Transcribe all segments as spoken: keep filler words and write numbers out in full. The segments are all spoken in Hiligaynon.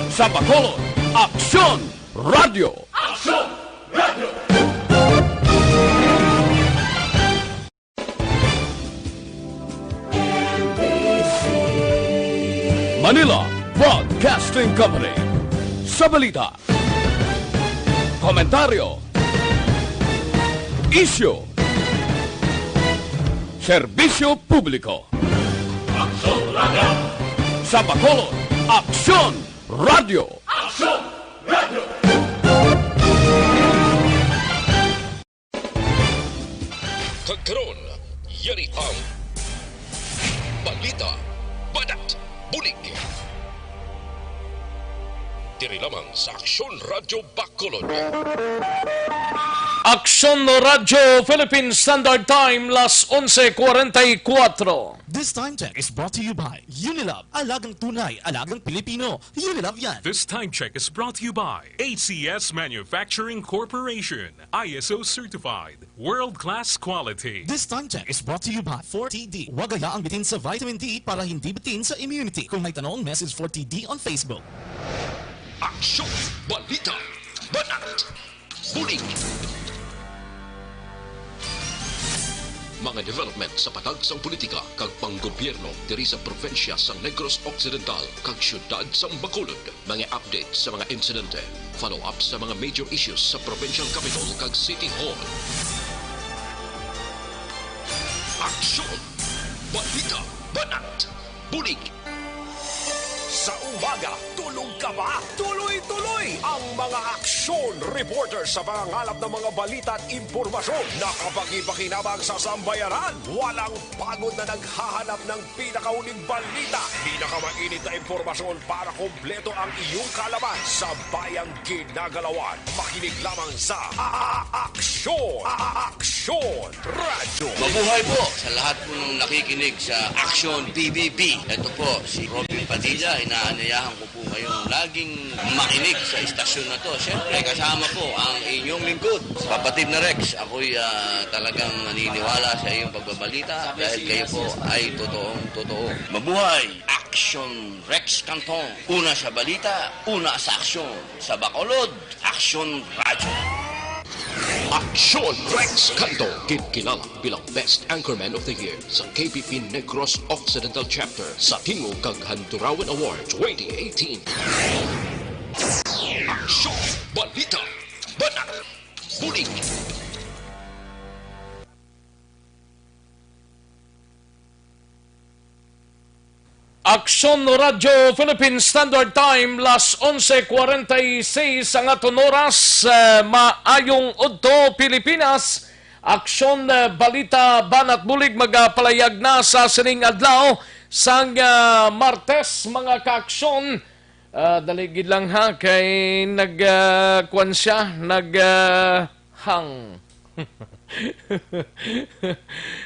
Sa Bacolod, Aksyon Radyo. Aksyon Radyo. Manila Broadcasting Company. Sa balita, komentaryo, isyu, serbisyo publiko. Aksyon Radyo. Sa Bacolod, Aksyon Radyo. Aksyon Radyo. Kag karon, yari ang balita, banat, bulig. Diri lamang sa Aksyon Radyo Bacolod. Aksyon Radyo Philippine Standard Time, las onse cuarenta y cuatro. This time check is brought to you by Unilab, alagang tunay, alagang Pilipino. Unilab yan. This time check is brought to you by A C S Manufacturing Corporation, I S O certified, world-class quality. This time check is brought to you by four T D. Huwag hayaang bitin sa vitamin D para hindi bitin sa immunity. Kung may tanong, message four T D on Facebook. Aksyon, balita, banat, bulig. Mga development sa patag sang politika kag panggobyerno diri sa probinsya sang Negros Occidental kag siyudad sang Bacolod. Mga update sa mga insidente, follow-up sa mga major issues sa provincial capital kag city hall. Aksyon! Balita! Banat! Bulig! Sa umaga, tulog ka ba? Tuloy-tuloy ang mga aksyon reporter sa pangangalap ng mga balita at impormasyon na kapakipakinabang sa sambayanan. Walang pagod na naghahanap ng pinakauling balita, pinakamainit na impormasyon para kompleto ang iyong kaalaman sa bayang ginagalawan. Makinig lamang sa A-, A-, Aksyon, A-, A-, Aksyon Radyo. Mabuhay po sa lahat po ng nakikinig sa Aksyon P B B. Ito po si Robin Padilla, inaanyayahan ko po kayong laging makinig sa istasyon na to. Siyempre, kasama po ang inyong lingkod, Kapatid na Rex. Ako'y, ah, talagang naniniwala sa iyong pagbabalita dahil kayo po ay totoong totoo. Mabuhay! Aksyon Rex Cantong. Una sa balita, una sa aksyon. Sa Bacolod, Aksyon Radyo. Aksyon Rex Canto, ginkilala bilang Best Anchorman of the Year sa K P P Negros Occidental Chapter sa Tingog kag Handurawan Award twenty eighteen. Aksyon, balita, banat, bulig. Aksyon Radyo Philippine Standard Time, las onse cuarenta y seis ang aton oras. Eh, maayong udto, Pilipinas. Aksyon, eh, balita, banat bulig, magapalayag na sa sining adlaw sang, ah, Martes, mga kaaksyon. Ah, dali gid lang ha, kay nag, ah, kuwan siya, nag, ah, hang.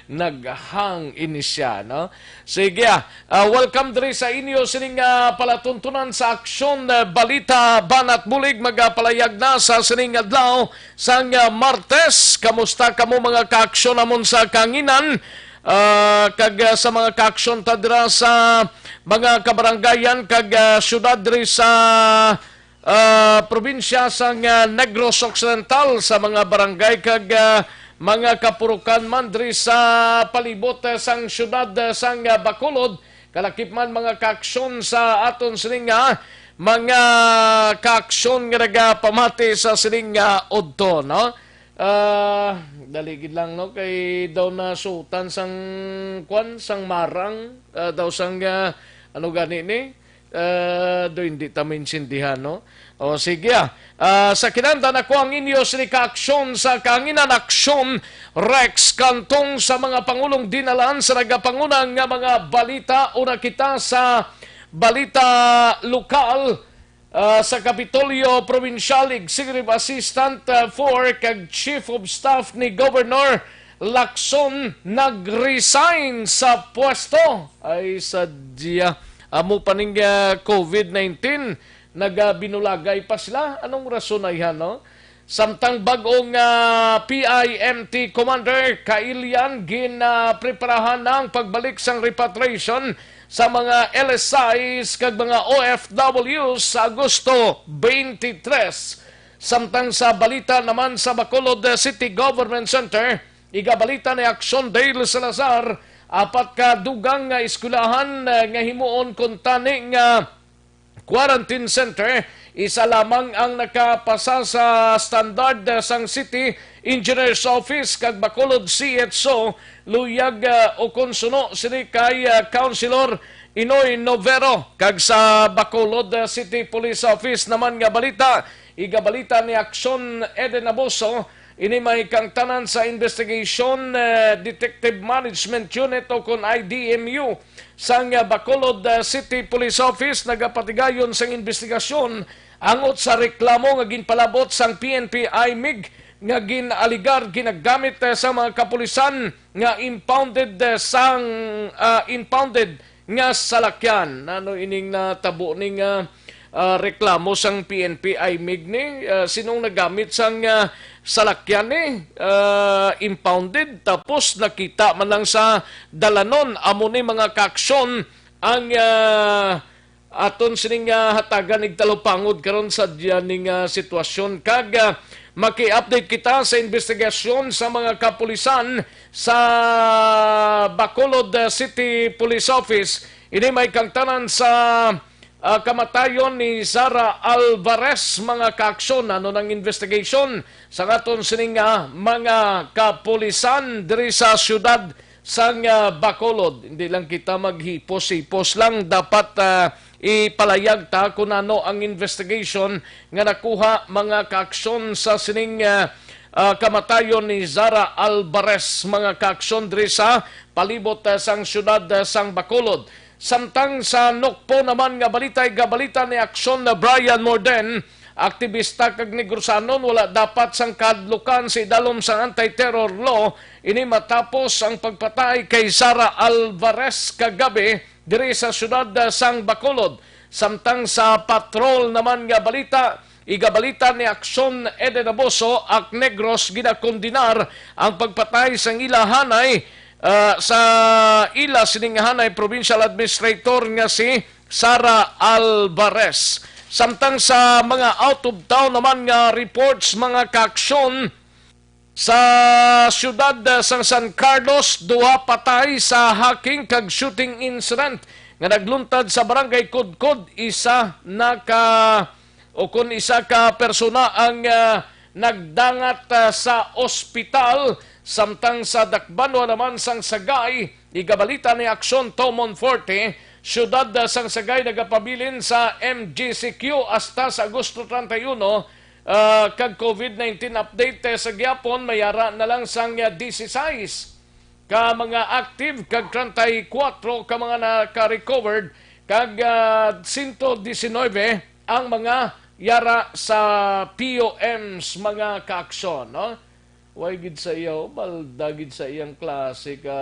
Naghang ini siya, no? Sige, ah. Ah, welcome diri sa inyo sining, ah, palatuntunan sa aksyon, ah, balita, banat bulig, magapalayag na sa sining adlaw sang, ah, Martes. Kamusta kamo, mga kaaksyon namon sa kanginan? Ah, kag, ah, sa mga kaaksyon ta dira sa mga kabarangayan kag, ah, syudad diri sa, ah, probinsya sang, ah, Negros Occidental, sa mga barangay kag, ah, mga kapurukan man diri sa palibot, ah, sang syudad, ah, sang, ah, Bacolod, kalakip man mga kaaksyon sa aton sining, ah, mga kaaksyon nga nagapamati sa sining, ah, udto, no? Ah, dali gid lang, no? Kay daw nasutan sang, kwan, sang marang, ah, daw sang, ah, ano gani ni? Ah, do hindi ta maintindihan, no? O, sige, ah. Ah, sa kinahanglan ako ang inyo sini kaaksyon sa kanginan, aksyon, Rex Cantong sa mga pangulong dinalan sa nagapanguna nga mga balita. Una kita sa balita lokal. Ah, sa Kapitolyo, Provincial Executive Assistant, ah, four kag Chief of Staff ni Governor Lacson nag-resign sa pwesto. Ay, sadya. Amo pa ning, ah, covid nineteen, nagabinulagay pa sila. Anong rason ay, no? Samtang bag-ong, ah, P I M T commander kailian, ginapreparahan na ang pagbalik sang repatriation sa mga L S Is kag mga O F Ws sa Agosto twenty-three. Samtang sa balita naman sa Bacolod City Government Center, igabalita ni Action Dale Salazar, apat ka dugang nga eskwelahan, eh, nga himuon kuntani nga quarantine center, isa lamang ang nakapasa sa standard, eh, sang City Engineer's Office kag Bacolod C H O, luyag, eh, o kon suno sini kay, eh, Councilor Inoy Novero. Kag sa Bacolod, eh, City Police Office naman nga balita, igabalita ni Action Eden Abuso, ini may kangtanan sa Investigation, eh, Detective Management Unit o kon I D M U sang, ah, Bacolod, ah, City Police Office nagapatigayon sang investigasyon angot sa reklamo nga ginpalabot sang P N P I mig nga gin-aligar ginagamit, ah, sa mga kapulisan nga impounded, ah, sang, ah, impounded nga salakyan. Ano ining natabo ni nga, ah, reklamo sang P N P I mig ni? Ah, sinong nagamit sang, ah, salakyan ni? Ah, impounded, tapos nakita man lang sa dalanon. Amo ni mga kaaksyon ang, ah, aton sining, ah, hatagan igtalupangod karon sa dianing, ah, sitwasyon. Kag, ah, maki-update kita sa investigasyon sa mga kapulisan sa Bacolod, ah, City Police Office. Ini may kangtanan sa, ah, kamatayon ni Zara Alvarez, mga kaaksyon. Ano nang investigation sa aton sining, ah, mga kapulisan diri sa siyudad sang, ah, Bacolod? Hindi lang kita maghipos-hipos lang. Dapat, ah, ipalayag ta kung ano ang investigation nga nakuha, mga kaaksyon, sa sining, ah, ah, kamatayon ni Zara Alvarez, mga kaaksyon, diri sa palibot, ah, sang siyudad, ah, sang Bacolod. Samtang sa Nokpo naman nga balita, igabalita ni Aksyon na Brian Morden, aktibista kag Negrosanon, wala dapat sang kahadlukan sa idalom sang anti-terror law. Ini matapos ang pagpatay kay Zara Alvarez kagabi diri sa siyudad, ah, sang Bacolod. Samtang sa Patrol naman nga balita, igabalita ni Aksyon Eden Abuso, Ak Negros, ginakondenar ang pagpatay sang ila hanay, ah, sa ila sining hanay provincial administrator nga si Sara Alvarez. Samtang sa mga out of town naman nga reports, mga kaaksyon, sa siyudad, ah, sang San Carlos, duha patay sa hacking kag shooting incident nga nagluntad sa Barangay Kudkod, isa naka, o kon isa ka persona ang, ah, nagdangat, ah, sa ospital, samtang sa dakbanwa naman sang Sagay, igabalita ni Aksyon Tomon Forte, siyudad, ah, sang Sagay nagapabilin sa M G C Q hasta sa Agosto treinta y uno, ah, kag COVID nineteen update, eh, sa gihapon, may ara na lang sang, ah, dieciséis ka mga active kag treinta y cuatro ka mga naka-recovered kag, ah, sento diecinuebe ang mga yara sa P O Ms, mga kaaksyon, no? Way gid sa iya, oh, balda gid sa iyang klase ka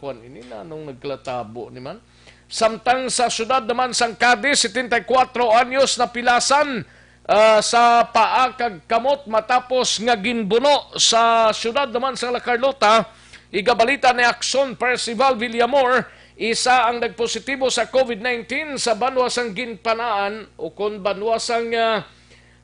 kuan ini, nanong nagkalatabo ni man. Samtang sa siyudad naman sang Cadiz, setenta y cuatro anyos napilasan, ah, sa paa kag kamot matapos nga ginbuno. Sa siyudad naman sa La Carlota, igabalita ni Aksyon Percival Villamor, isa ang nagpositibo sa COVID nineteen sa banwa sang Ginpanaan, o kon banwa sang, ah,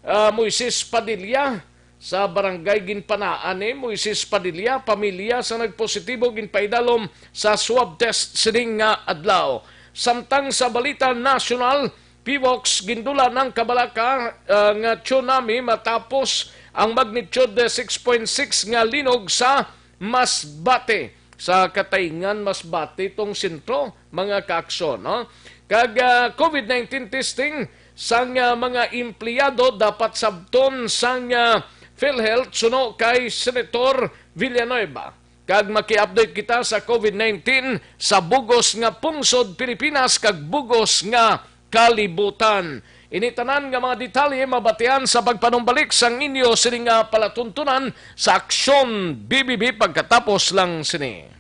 ah, Moises Padilla, sa Barangay Ginpanaan ni Moises Padilla, pamilya sa nagpositibo ginpaidalom sa swab test sining nga adlaw. Samtang sa balita nasyonal, PHIVOLCS, gindulan ang kabalaka, ah, nga tsunami matapos ang magnitude six point six nga linog sa Masbate. Sa Katayngan, Masbate tong sentro, mga kaaksyon, no? Kag, ah, COVID nineteen testing sang, ah, mga empleyado dapat sabton sang, ah, PhilHealth, suno kay Senator Villanueva. Kag maki-update kita sa COVID nineteen sa bugos nga pungsod Pilipinas kag bugos nga kalibutan. Ini tanan nga mga detalye mabatian sa pagpanumbalik sang inyo sini nga palatuntunan sa Aksyon B B B pagkatapos lang sini.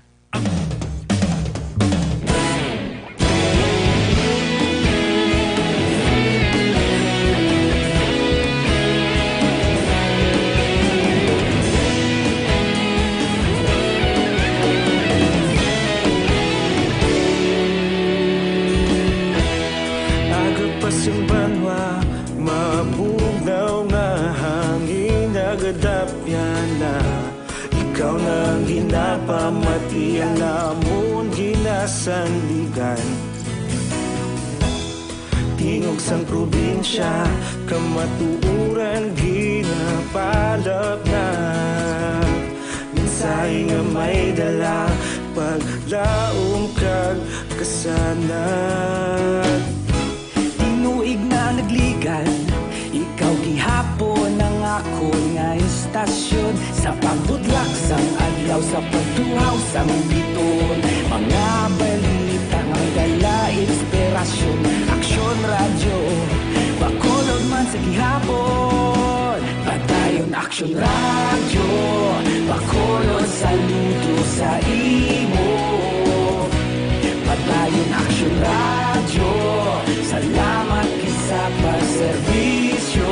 Sa banwa, mabugnaw nga hangin nagadapyan na. Ikaw na ang ginapamati, ang amon ginasandigan. Tingog sang probinsya, kamatuoran ginapalapnap. Mensahe nga may dala, paglaom kag kasanag. Tinuig na nagligan, ikaw gihapon ang akon nga istasyon. Sa pagbutlak sang adlaw, sa pagtuhaw sang bituon, mga balita nga may dala inspirasyon. Aksyon Radyo, Bacolod man sa gihapon. Padayon Aksyon Radyo, Bacolod, saludo sa imo. Padayon Aksyon Radyo, salamat gid sa pagserbisyo.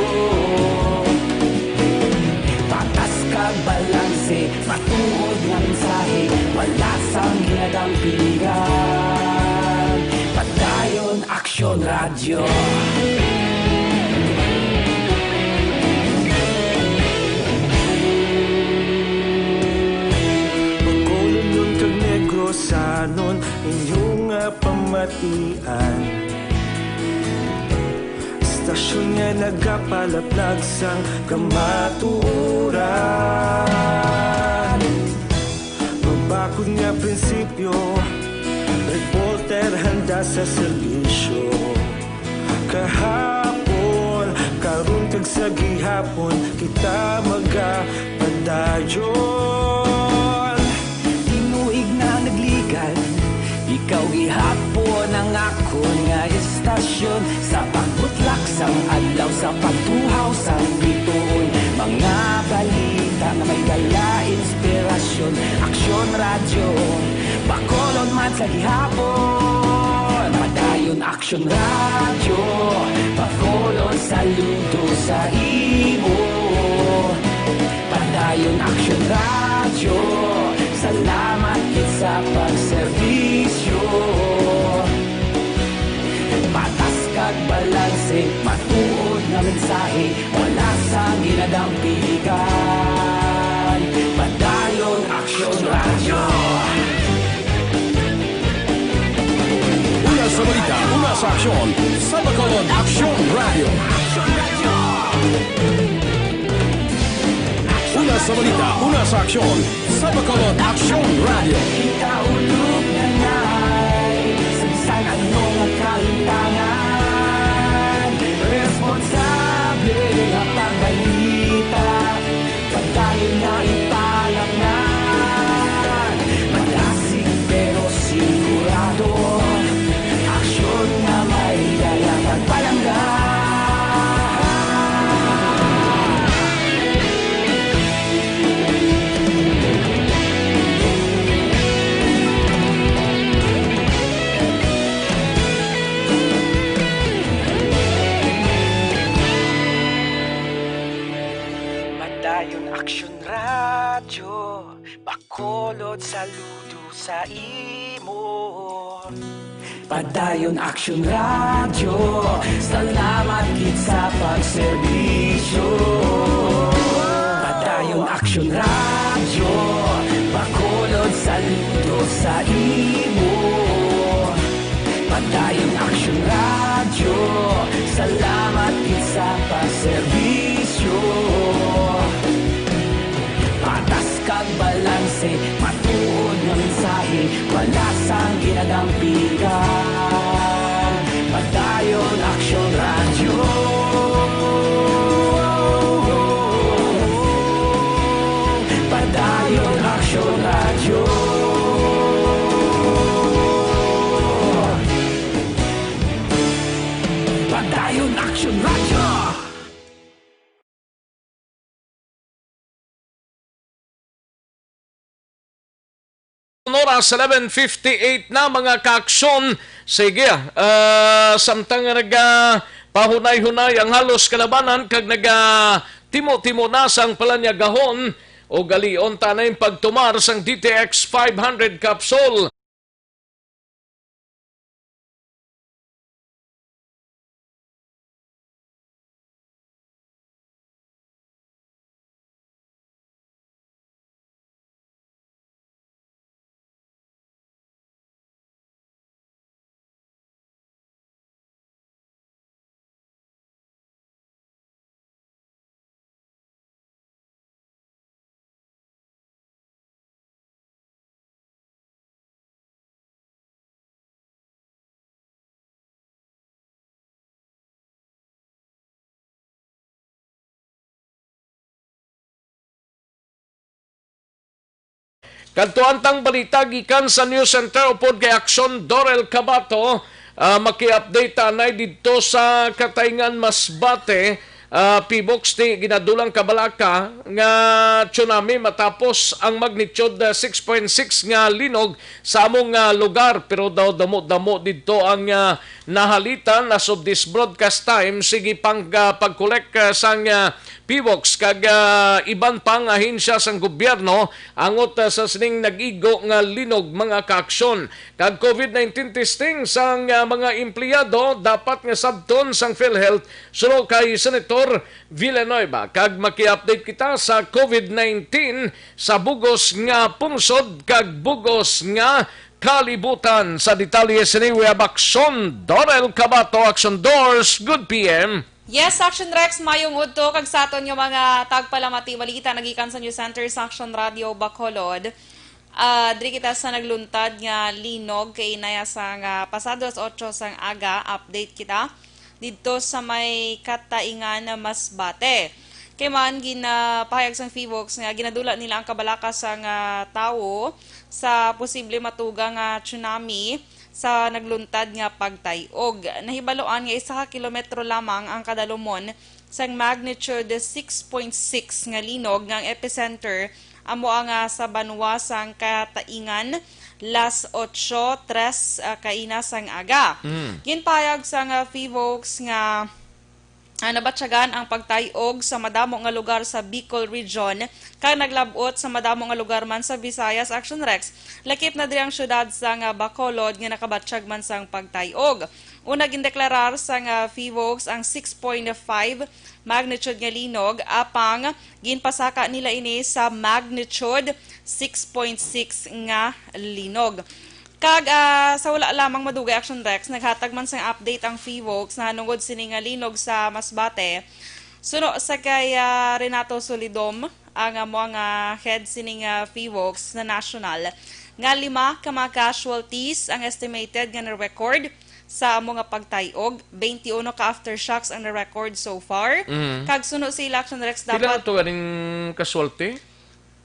Patas kag balanse, matuod nga mensahe, wala sang ginadampigan. Padayon Aksyon Radyo. Bacolodnon kag Negrosanon, inyo nga pamatian. Istasyon nga nagapalaplag sang kamatuoran. Mabakod nga prinsipyo, reporter handa sa serbisyo. Kahapon, karon kag sa gihapon, kita magapadayon. Tinuig na nagligan, ikaw gihapon ang akon nga istasyon. Sa pagbutlak sang adlaw, sa pagtuhaw sang bituon, mga balita nga may dala inspirasyon. Aksyon Radyo, Bacolod man sa gihapon. Padayon Aksyon Radyo, Bacolod, saludo sa imo. Padayon Aksyon Radyo, salamat gid sa pagserbisyo. Patas kag balanse, matuod nga mensahe, wala sang ginadampigan. Padayon Aksyon Radyo. Una sa balita, una sa aksyon, sa Bacolod Aksyon Radyo. Una sa balita, una sa aksyon, sa Bacolod Aksyon Radyo. Kita ulog na ngay, sa bisan ano nga kalimtangan, responsable nga pagbalita, padayon na ipalangnan. Madasig pero sigurado, aksyon nga may dala pagpalangga. Padayon Aksyon Radyo, Bacolod, saludo sa imo. Padayon Aksyon Radyo, salamat gid sa pagserbisyo. Padayon Aksyon Radyo, Bacolod, saludo sa imo. Padayon Aksyon Radyo, salamat gid sa pagserbisyo. Patas kag balanse, matuod nga mensahe, wala sang ginadampigan. Padayon Aksyon Radyo. Padayon Aksyon Radyo. Padayon Aksyon Radyo. Oras, eleven fifty-eight na, mga kaaksyon. Sige, ah, samtang nga nagapahunay-hunay ang halos kalabanan kag nagatimo-timo na sang palanyagahon, ugalion ta na ang pagtumar sang D T X five hundred capsule. Kadto ang tang balita gikan sa News Center upod kay Action Dorel Cabato. Ah, maki-update anay didto sa Katayngan, Masbate. Ah, PHIVOLCS, ti ginadulang kabalaka nga tsunami matapos ang magnitude, ah, six point six nga linog sa among, ah, lugar, pero daw damo-damo didto ang, ah, nahalitan. As of this broadcast time, sige pang, ah, pag-collect, ah, sang, ah, PHIVOLCS kag, ah, iban pang ahensya sang gobyerno angot, ah, sa sining nag-igo nga linog, mga kaaksyon. Kag COVID nineteen testing sang, ah, mga empleyado dapat nga sabton sang PhilHealth, suno kay Senator Villanueva. Kag maki-update kita sa COVID nineteen sa bug-os nga pungsod kag bug-os nga kalibutan. Sa detalye sini, we have Action Dorel Cabato. Action Dors, good P M. Yes, Action Rex, mayong udto kag sa aton nga mga tagpalamati balita nagikan sa News Center sa Action Radio Bacolod. Ah, diri kita sa nagluntad nga linog kay inaya sang, ah, pasado alas otso sang aga, update kita didto sa may Katayngan, Masbate. Kay man ginapahayag sang PHIVOLCS nga ginadula nila ang kabalaka sang, ah, tawo sa posible matuga nga tsunami sa nagluntad nga pagtay-og. Nahibaluan nga isa ka kilometro lamang ang kadalumon sang magnitude six point six nga linog nga ang epicenter amo ang, ah, sa banwa sang Katayngan, las otso tres, ah, kaina sang aga. Mm. Ginpahayag sang, ah, PHIVOLCS nga, ah, nabatyagan ang pagtay-og sa madamo nga lugar sa Bicol Region kag naglab-ot sa madamo nga lugar man sa Visayas, Action Rex. Lakip na diri ang siyudad sang, ah, Bacolod nga nakabatyag man sang pagtay-og. Una, gindeklarar sang, ah, PHIVOLCS ang six point five magnitude nga linog, apang ginpasaka nila ini sa magnitude six point six nga linog. Kag, ah, sa wala lamang madugay, Action Rex, naghatag man sang update ang PHIVOLCS nahanungod sini nga linog sa Masbate. Suno sa kay, ah, Renato Solidom, ang, ah, amo nga head sining, ah, PHIVOLCS na national, nga lima ka mga casualties ang estimated nga na-record sa amo nga pagtay-og. Twenty-uno ka aftershocks ang na-record so far. Mhm. Kag suno sa ila, Action Rex, pila dapat na to ganing casualty?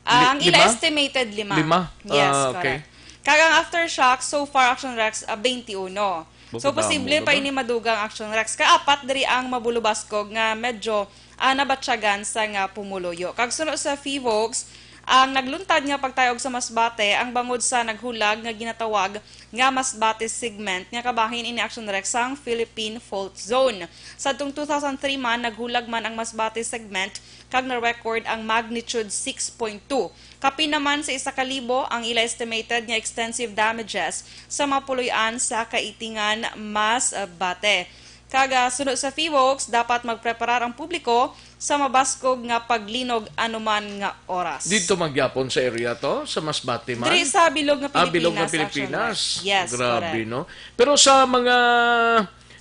Ah, ang ila estimated, lima. Lima? Yes, ah, okay, correct. Kag ang aftershock, so far, Action Rex, ah, twenty-uno. So, posible pa ini madugang, Action Rex. Kaapat diri ang mabulubaskog nga medyo, ah, nabatyagan sa nga pumuluyo. Kag suno sa PHIVOLCS, ang nagluntad nga pagtay-og sa Masbate ang bangod sa naghulag nga ginatawag nga Masbate segment nga kabahin ini, Action Rex, sang Philippine Fault Zone. Sadtong two thousand three man, naghulag man ang Masbate segment kag na-record ang magnitude six point two. Kapin naman sa isa ka libo ang ila estimated nga extensive damages sa mga puloy-an sa Kaitingan, Masbate. Kag, ah, suno sa PHIVOLCS, dapat magpreparar ang publiko sa mabaskog nga paglinog anuman nga oras. Dito magyapon sa area to, sa Masbate man? Diri sa bilog nga Pilipinas. Ah, bilog nga Pilipinas. Yes, correct. Grabe, no? Pero sa mga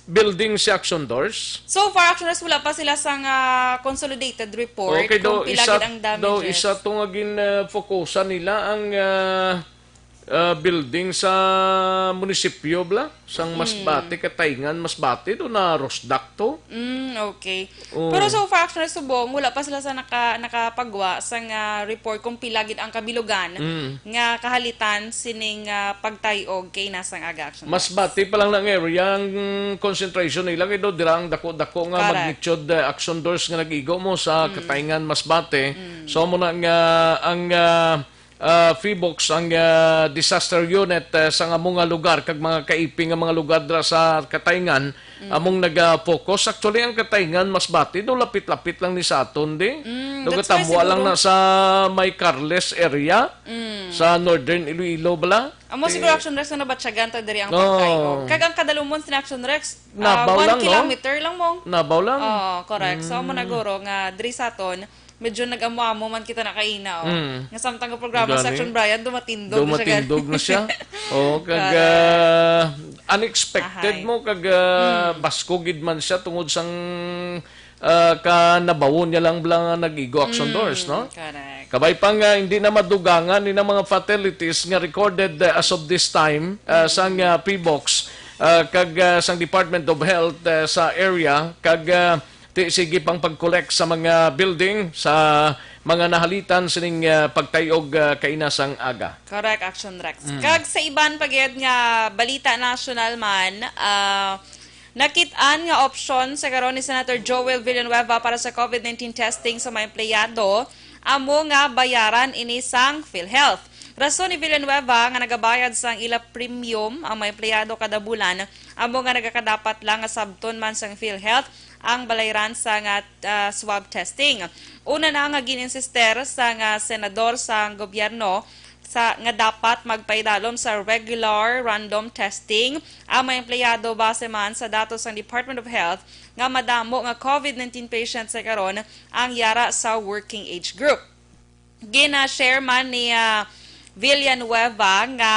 building si Action Dors? So far, Action Dors, wala pa sila sang, ah, consolidated report kung pila gid ang damages. Okay, daw isa to nga gin, ah, focusan nila ang, ah, ah, building sa munisipyo, bala? Sang Masbate, Katayngan, Masbate, do na Rosdak to. Mm, okay. Oh. Pero so far, Action Dors, subong, wala pa sila sa naka-, nakapagwa sang, ah, report kung pila gid ang kabilugan nga kahalitan sining, ah, pagtay-og kay nasang aga, Action Dors. Masbate pa lang na nga area ang concentration nila, kay do dira ang dako-dako nga magnitude, ah, Action Dors nga nag-igo mo sa Katayngan, Masbate. So, amo na nga ang, ah, ah, PHIVOLCS ang, ah, disaster unit, ah, sa amo nga lugar kag mga kaiping nga mga lugar dira sa Katayngan among naga-focus. Actually, ang Katayngan, Masbate, do lapit-lapit lang ni sa aton, di? Mm, that's why siguro. Do gatamwa lang na sa may Carles area, sa Northern Iloilo, bala? Amo siguro, Action Dors, nga nabatyagan ta diri ang pagtay-og. Kag ang kadalumon sin Action Dors, ah, one kilometer lang mo. Nabaw lang, no? Nabaw lang. Oo, correct. So, amo na guro nga diri sa aton, medyo nag-amo-amo man kita na kaina, oh. Mm. Nga samtang ang programa sa Action Brian, dumatindog na siya. Dumatindog na siya. Oh, kag, ah, unexpected mo, kag, ah, baskog gid man siya tungod sang, ah, kanabawon niya lang bala nga nag-igo, Action Dors, no? Correct. Kabay pang, ah, hindi na madugangan ni mga fatalities nga recorded, ah, as of this time, ah, sang, ah, PHIVOLCS, ah, kag, ah, sang Department of Health, ah, sa area, kag, ah, Ti, sige pang pag-collect sa mga building sa mga nahalitan sining, ah, pagtayog, ah, kaina sang aga. Correct, Action Rex. Mm. Kag sa iban pa gid nga balita nasyonal man, ah, nakit-an nga opsyon sa karon ni Senator Joel Villanueva para sa COVID nineteen testing sa mga empleyado, amo nga bayaran ini sang PhilHealth. Rason ni Villanueva nga nagabayad sang ila premium ang mga empleyado kada bulan, amo nga nagakadapat lang nga sabton man sang PhilHealth ang balayran sa nga, ah, swab testing. Una na nga gin-insister sa nga senador sa gobyerno sa, nga dapat magpaidalom sa regular random testing ang mga empleyado base man sa datos sang Department of Health nga madamo nga COVID nineteen patients sa karon ang yara sa working age group. Gina-share man ni, ah, Villanueva nga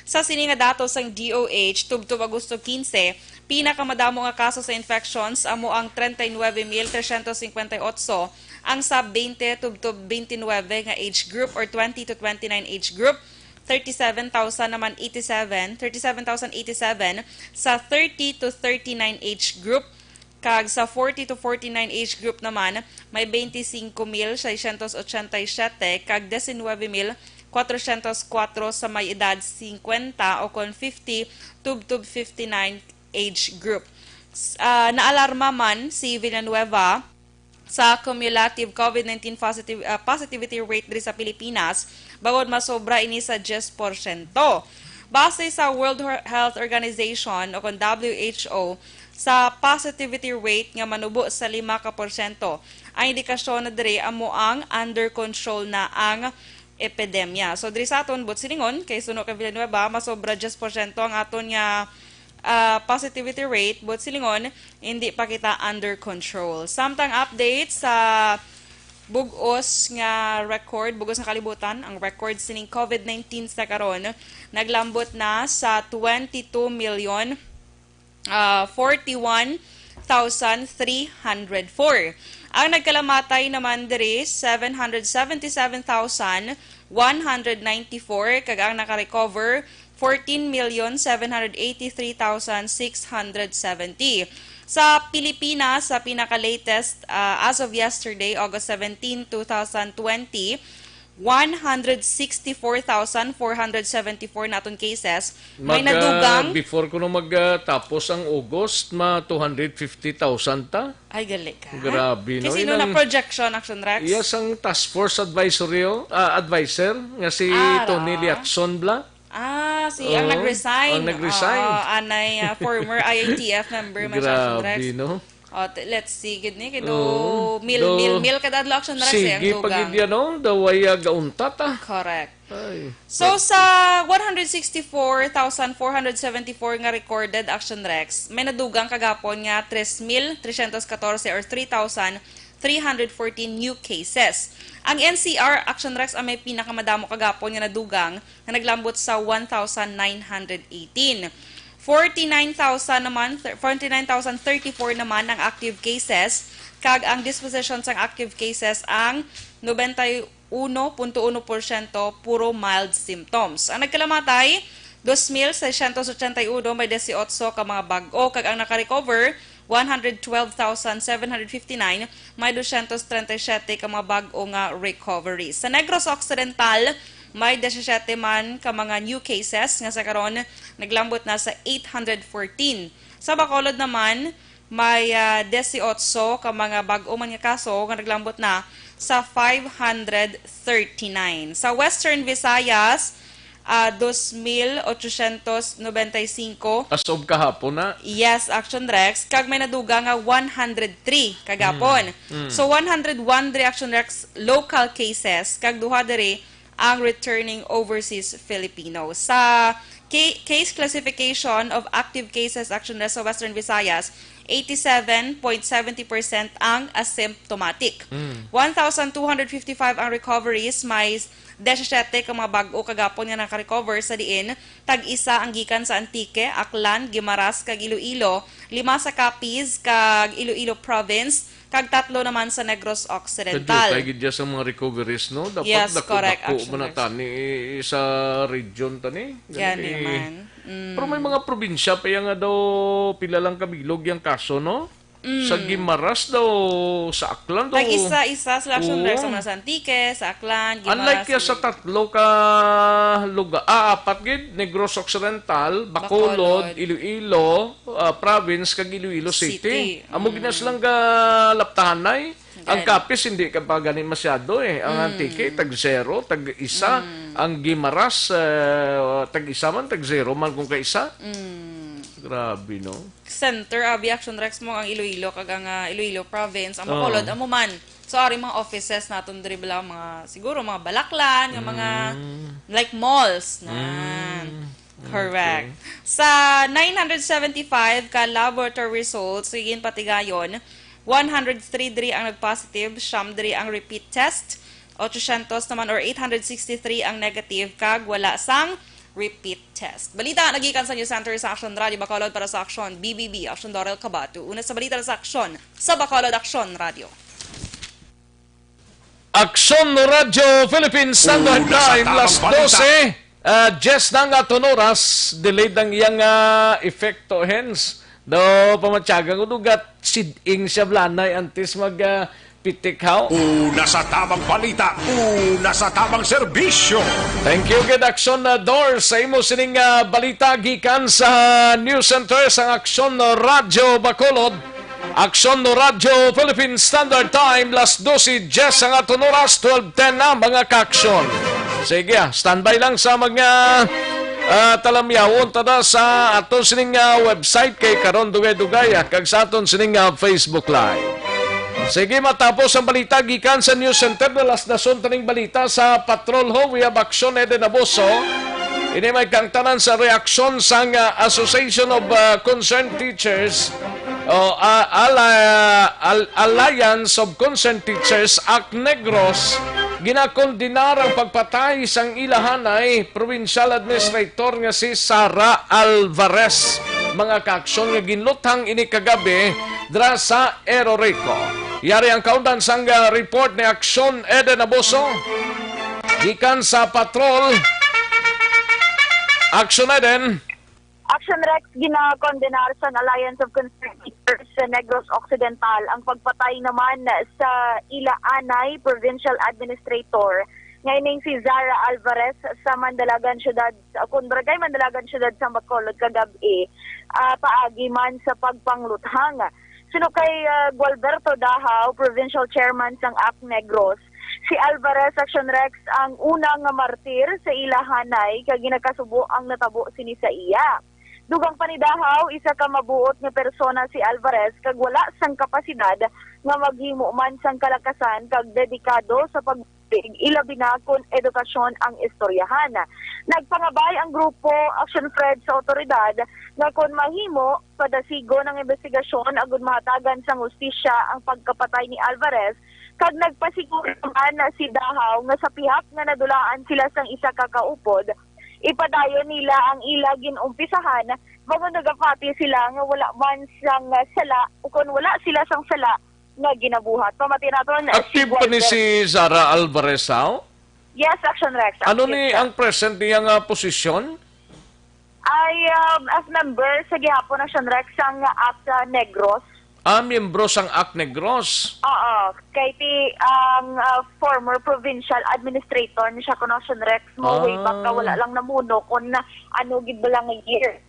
sa sini nga datos sang D O H tubtob Agosto quince, pinakamadamo nga kaso sa infections amo ang treinta y nueve mil trescientos cincuenta y ocho, ang sa twenty tubtob twenty-nine nga age group or twenty to twenty-nine age group, thirty-seven thousand naman eighty-seven, thirty-seven thousand eighty-seven sa thirty to thirty-nine age group, kag sa forty to forty-nine age group naman, may twenty-cinco mil seiscientos ochenta y siete kag diecinueve mil cuatrocientos cuatro sa may edad cincuenta o kon fifty tubtob fifty-nine age group. S-, ah, naalarma man si Villanueva sa cumulative COVID nineteen positive, ah, positivity rate diri sa Pilipinas, bangod masobra ini sa diyes porsyento. Base sa World Her-, Health Organization o kon W H O, sa positivity rate nga manubo sa lima ka porsyento, ang indikasyon na diri amo ang under control na ang epidemya. So, diri sa aton, buot silingon, kay suno kay Villanueva, masobra diyes porsyento ang aton nga, ah, positivity rate, buot silingon, hindi pa kita under control. Samtang update sa bug-os nga record, bug-os nga kalibutan, ang record sining COVID nineteen sa karon naglambot na sa twenty-two million, ah, forty-one thousand three hundred four. Ang nagkalamatay naman diri, seven hundred seventy-seven thousand one hundred ninety-four, kag ang nakarecover, fourteen million seven hundred eighty-three thousand six hundred seventy. Sa Pilipinas, sa pinaka-latest, ah, as of yesterday, August seventeen, two thousand twenty, one hundred sixty-four thousand four hundred seventy-four naton cases. May Mag, ah, nadugang. Before kuno mag, ah, tapos ang August, ma two hundred fifty thousand ta. Ay, gali ka. Grabe, no? Kasi Yun no, na ang projection, Action Rex. Yes, ang task force advisory, oh, ah, advisor nga si Ah, Tony ra. Liaczon bla. Ah, si, ang Oo, nag-resign. ang nag-resign. Oo, anay, ah, former I A T F member man siya, Action Rex. Grabe, no? Oh, t-, let's see, gid ni, kay do Oo. mil, Do mil, mil kada adlaw, Action Rex, eh, ang sige pa dugang. gid yan, no? Daw ay, ah, gauntat, ah. Correct. Ay. So, sa one hundred sixty-four thousand four hundred seventy-four nga recorded, Action Rex, may nadugang kagapon nga tres mil trescientos catorce or three thousand three hundred fourteen new cases. Ang N C R, Action Rex, ang may pinakamadamo kagapon nga nadugang, nga naglambot sa one thousand nine hundred eighteen. Forty-nine thousand naman, forty-nine thousand thirty-four naman ang active cases, kag ang disposition sang active cases ang nobenta y uno punto uno porsyento puro mild symptoms. Ang nagkalamatay, dos mil seiscientos ochenta y uno, may dieciocho ka mga bag-o, kag ang nakarecover, one hundred twelve thousand seven hundred fifty-nine, may doscientos treinta y siete ka mga bag-o nga recovery. Sa Negros Occidental, may disisyete man ka mga new cases nga sa karon naglambot na sa eight hundred fourteen. Sa Bacolod naman, may, ah, dieciocho ka mga bag-o man nga kaso nga naglambot na sa five hundred thirty-nine. Sa Western Visayas, ah, dos mil ochocientos noventa y cinco. As of kahapon na. Yes, Action Rex. Kag may nadugang nga one hundred three kagapon. Mm, mm. So, one hundred one diri, Action Rex, local cases, kag duha diri ang returning overseas Filipino. Sa ca-, case classification of active cases, Action Rex, sa Western Visayas, eighty-seven point seventy percent ang asymptomatic. Mm. One thousand two hundred fifty-five ang recoveries, may disisyete ka mga bag-o kagapon nga nakarecover, sa diin tag-isa ang gikan sa Antique, Aklan, Guimaras, kag Iloilo, lima sa Capiz kag Iloilo Province, kag tatlo naman sa Negros Occidental. Kadyo, kay gid sa mga recoveries, no? Dapat Yes, dako-dako correct, Action man na Rex. tani sa region tani. Yan Gani, eh. naman. Mm. Pero may mga probinsya pa yan nga daw pila lang kabilog yung kaso, no? Sa Guimaras daw, sa Aklan daw. Tag-isa-isa sila, Action Rex, sa mga sa Antique, sa Aklan, Guimaras. Unlike ya sa tatlo ka lugar, ah, apat gid, Negros Occidental, Bacolod, Bacolod. Iloilo, ah, Province, kag Iloilo City. City. Amo gid na silang galaptahanay. Ang Gani. Capiz, hindi ka pa gani masyado eh. Ang Antique, tag zero, tag isa. Ang Guimaras, eh, tag isa man, tag zero man kung kaisa. Grabe, no? Center, abi, Action Rex, mo ang Iloilo, kag ang, ah, Iloilo province, ang Oo. Bacolod, amo man. So, ari mga offices naton diri bala, mga, siguro, mga balaklan, nga mga, like, malls na. Correct. Okay. Sa nine hundred seventy-five ka laboratory results, sige, patigayon, one hundred three diri ang nag-positive, siyam diri ang repeat test, eight hundred sixty-three ang negative, kag wala sang repeat test. Balita nagikan sa News Center sa Action Radio Bacolod para sa Action B B B, Action Daryl Cabato. Una sa balita sa Action sa Bacolod, Action Radio. Action Radio Philippine Standard Una sa Time, tabang las balita. Dose, ah, diyes na ang aton oras. Delayed ang iyang, ah, epekto, hence. Do, pamatyagan ko, dugat, siding siya blanay, antes mag, ah, pitik, haw? Una sa tabang balita, una sa tabang serbisyo. Thank you, good Action, ah, Dor, sa imo sining, ah, balita gikan sa News Center sang Action Radio Bacolod. Action Radio Philippine Standard Time, las dose diyes ang aton oras, twelve ten na, mga ka-aksyon. Sige, ah, standby lang sa mga, ah, talamyawon tada sa aton sining, ah, website kay karon dugay-dugay, ah, kag sa aton sining, ah, Facebook Live. Sige, matapos ang balita gikan sa News Center, dalas na sunod ning balita sa Patrol Ho, we have Action Eden Abuso. Ini may kangtanan sa reaksyon sang, ah, Association of, ah, Concerned Teachers o, ah, Ala-, Al-, Alliance of Concerned Teachers, ACT Negros, ginakondenar ang pagpatay sang ila hanay, provincial administrator nga si Sara Alvarez. Mga kaaksyon nga ginluthang ini kagabi dra sa Erorico. Yari ang kaundan sang, ah, report ni Aksyon Eden Abuso. Gikan sa patrol, Aksyon Eden. Action Rex, ginakondenar sang Alliance of Concerned Teachers sa Negros Occidental ang pagpatay naman sa ila anay provincial administrator nga ining si Zara Alvarez sa Mandalagan Syudad, kun Barangay Mandalagan Syudad sa Bacolod kagab-i, ah, paagi man sa pagpangluthang. Suno kay, ah, Gualberto Dahao, provincial chairman sang ACT Negros, si Alvarez Action Rex ang una nga martir sa ila hanay kag ginakasubo ang natabo sini sa iya. Dugang pa ni Dahao, isa ka mabuot nga persona si Alvarez kag wala sang kapasidad nga maghimo man sang kalakasan kag dedikado sa pag ilabi na kon edukasyon ang istoryahan. Nagpangabay ang grupo Action Fred sa awtoridad nga kon mahimo, padasigon ang imbestigasyon agud mahatagan sang hustisya ang pagkapatay ni Alvarez, kag nagpasiguro naman na si Dahao nga sa pihak nga nadulaan sila sang isa ka kaupod, ipadayon nila ang ila gin-umpisahan, bangod nagapati sila nga wala man sang sala, ukon wala sila sang sala nga ginabuhat. Pamati naton, Active pa ni Gualber. Si Zara Alvarez, haw? Yes, Action Rex. Ano Active ni siya. Ang present niya nga posisyon? Ay, um, as member sa gihapon, Action Rex, sang ACT Negros. Ah, miyembro sang ACT Negros. Oo. Kay ti ang, ah, former provincial administrator ni siya kuno, Action Rex, mo way back ka, Ah. Wala lang namuno kung na, ano gid ba lang nga year.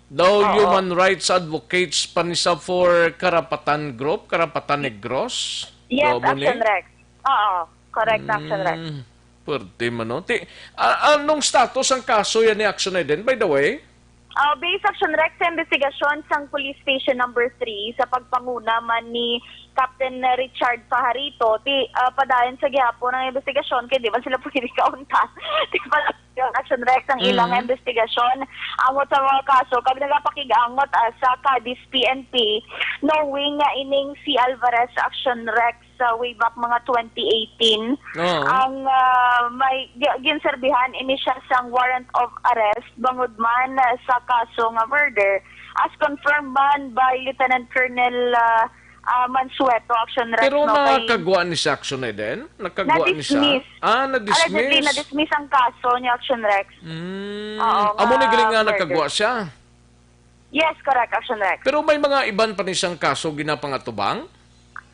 Daw Oo. Human rights advocates pa ni sa for karapatan group, karapatan Negros? Yes, Daw mo ni? Action Rex. Oo, correct, Action Rex. Mm, pwerte man, no? Ti, a-, anong status ang kaso yan ni Action Eden, by the way? Ah, based, Action Rex, sa investigasyon sang Police Station Number Three sa pagpanguna man ni Captain Richard Pajarito, ti, ah, padayon sa gihapon ang investigasyon kay di man sila pwede kaunta. Ti, pala Action Rex ang ilang Mm. investigasyon angot sa mga kaso kag nagapakig-angot, ah, sa Cadiz P N P, knowing nga ining si Alvarez Action Rex sa way back mga twenty eighteen Oo. ang, ah, may gi-, ginserbihan ini siya sang warrant of arrest bangod man, ah, sa kaso nga murder, as confirmed man by Lieutenant Colonel, ah, ah, Mansueto, Action Rex, Pero no, kay nakagwa ni sa Action Eden? Nakagwa ni sa Na-dismiss. Ah, na-dismiss. Allegedly, na-dismiss ang kaso ni Action Rex. Mm. Oo, Amo ni nga galing nga murder. Nakagwa siya. Yes, correct, Action Rex. Pero may mga iban pa ni siyang kaso ginapangatubang?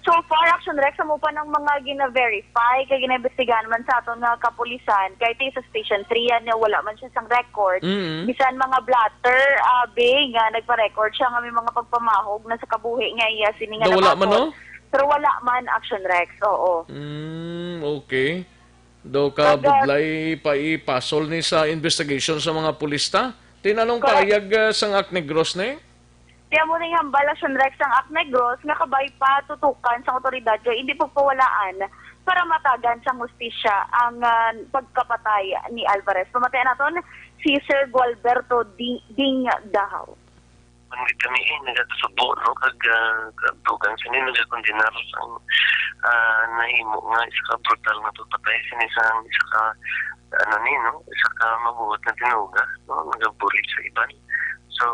So far, Action Rex, amo pa nang mga gina-verify kay ginaimbestigahan man sa aton nga kapulisan, kay ti sa Station three yan, nga wala man siya sang record. Mm. Bisan mga blotter, abi, nga nagpa-record siya nga may mga pagpamahog na sa kabuhi nga iya sini nga Daw wala man, nabakod. No? Pero wala man, Action Rex, oo. Mm, okay. Daw ka Kag, ah, budlay pa ipasol ni sa investigation sa mga pulis ta? Tinanong Correct. Pahayag, ah, sang Aknegros ni? Kaya mo ning hambal, Action Rex, ang Aknegros nga kabay pa tutukan sang otoridad kay hindi pagpawalaan para matagan sang hustisya ang, ah, pagkapatay ni Alvarez. Pamatayan naton si Sir Gualberto Di-, Ding Dahaw. Kung kami, eh, nagatusubo, no? Kag, ah, kag dugang sini nagakondenar sang, ah, nahimo nga isa ka brutal nga pagpatay sini sa isa ka, ano ni, no? Isa ka mabuot nga tinuga, no? Nagabulig sa iban. So,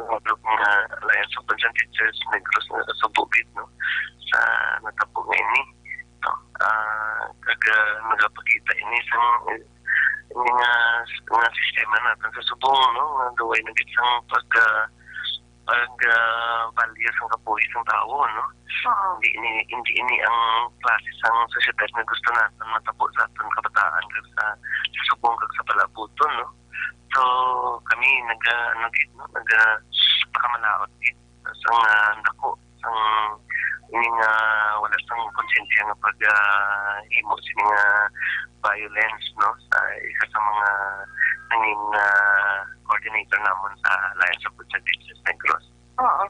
hadlok nga Alliance of Concerned Teachers Negros nagasubo gid, no? Sa natabo nga ini, no? Ah, kag, ah, nagapakita ini sa mga, mga, mga sistema natin sa subong, no? Nga duway na gid sang pag, ah, pag, ah, balya sang kabuhi sang tawo, no? Oo. Hindi ini, hindi ini ang klase sang sosyedad nga gusto natin matabo sa aton kabataan kag sa, sa subong kag sa palabuton, no? So, kami naga, ano gid, no? Naga, nakamalaot gid. Sang, ah, dako, sang, ini nga wala sang konsensya nga pag, ah, himo sini nga violence, no? Sa isa sa mga nangin, ah, coordinator namon sa Alliance of Good Services Negros. Oo.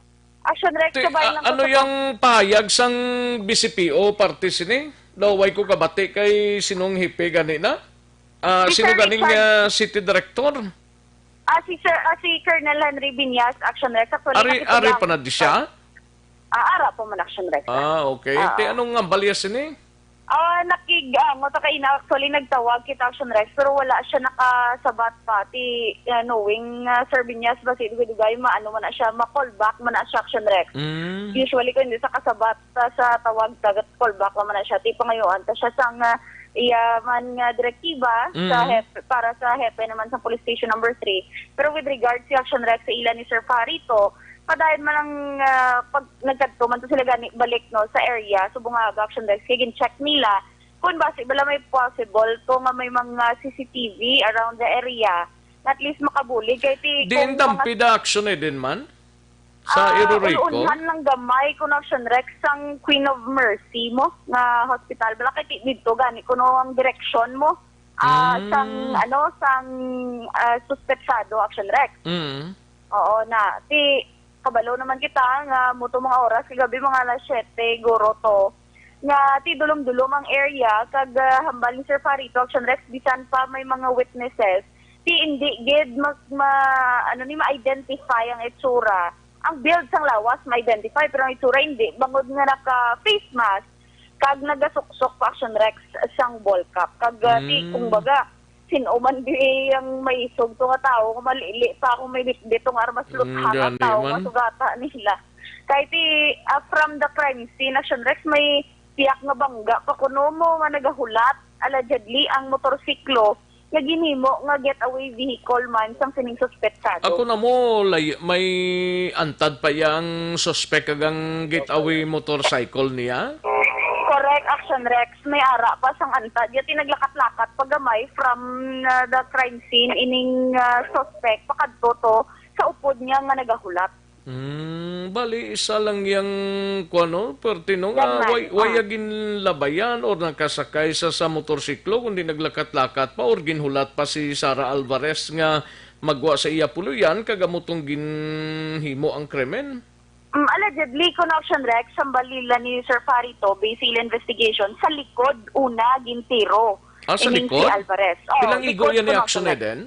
Action Rex, Ti-, kabay ah, lang ko ano sa yang pahayag sang B C P O parte sini? Daw way ko kabati kay sinong hepe gani na? Ah, Si sino Sir ganing, Richard. Ah, city director? Ah, si Sir, ah, si Colonel Henry Viñas, Action Rex. Actually, Ari, ari nakipag-, pa na di siya? Ah, ara pa man, Action Rex. Ah, okay. Ah. Ti, anong nga balya sini? Ah, nakig-, ah, mo ta kaina, actually, nagtawag kita, Action Rex, pero wala siya nakasabat pa. Ti, ah, knowing, ah, Sir Viñas, basi dugay-dugay, maano man na siya, ma-call back man na siya, Action Rex. Mm. Usually, kung hindi sa kasabat, ah, sa tawag, tagat call back man na siya. Ti, pangayuan ta siya sang, ah, iya man nga direktiba sa Mm. hepe, para sa hepe naman sa Police Station Number Three. Pero with regards sa Action Rex sa ila ni Sir Farito, padayon man ang, ah, pag nagkadto man to sila gani balik, no, sa area, subong nga aga, Action Rex, kay gin-check nila kung basi bala may possible to nga may mga C C T V around the area, na at least makabulig kay ti Diin kung mga dampi da action eh din man? Sa Ah, Irurico? Ulunhan lang gamay, Connection Rex, sang Queen of Mercy mo nga hospital. Bala kay ti-, didto gani kuno ang direksyon mo. Ah, Mm. sang, ano, sang, ah, suspetsado, Action Rex. Mm. Oo na. Ti, kabalo naman kita nga mo to mga oras kagabi, mga alas siyete, guro to. Nga ti dulom-dulom ang area, kag, ah, hambal ni Sir Farito, Action Rex, bisan pa may mga witnesses, ti hindi gid mag-, ma-, ano ni, ma-identify ang itsura. Ang build sang lawas ma-identify, pero ang itsura hindi. Bangod nga naka-face mask, kag nagasuksok pa, Action Rex, sang ball cap. Kag, ah, ti, Mm. kumbaga, sin-o man di ang maisog to nga tawo, nga malili pa akong may bitbit nga armas Mm, luthang ang gani tawo nga man. Sugata nila. Kay ti, ah, from the crime scene, Action Rex, may piyak nga bangga pa kuno mo nga nagahulat, allegedly, ang motorsiklo nga ginhimo nga getaway vehicle man sang sining suspetsado. Ako na mo, lay-, may antad pa yang suspek kag ang getaway motorcycle niya? Correct, Action Rex. May ara pa sang antad. Yati naglakat-lakat pa gamay from, uh, the crime scene ining, uh, suspect pakadto to sa upod niya nga nagahulat. Hmm, bali, isa lang yang, kuwan, no, perti, no, nga Yan man, way, way ah. Ginlabayan or nakasakay sa, sa motorsiklo, kundi naglakat-lakat pa or ginhulat pa si Sara Alvarez nga magwa sa iya puloy-an kag amo tong ginhimo ang krimen? Mm, allegedly, Connection Rex, ang balila ni Sir Farito, base sa ila investigation, sa likod una gintiro. Ah, sa ining si likod? Alvarez. Oh, pilang igo likod yan ni Connection Action Rex. Eden?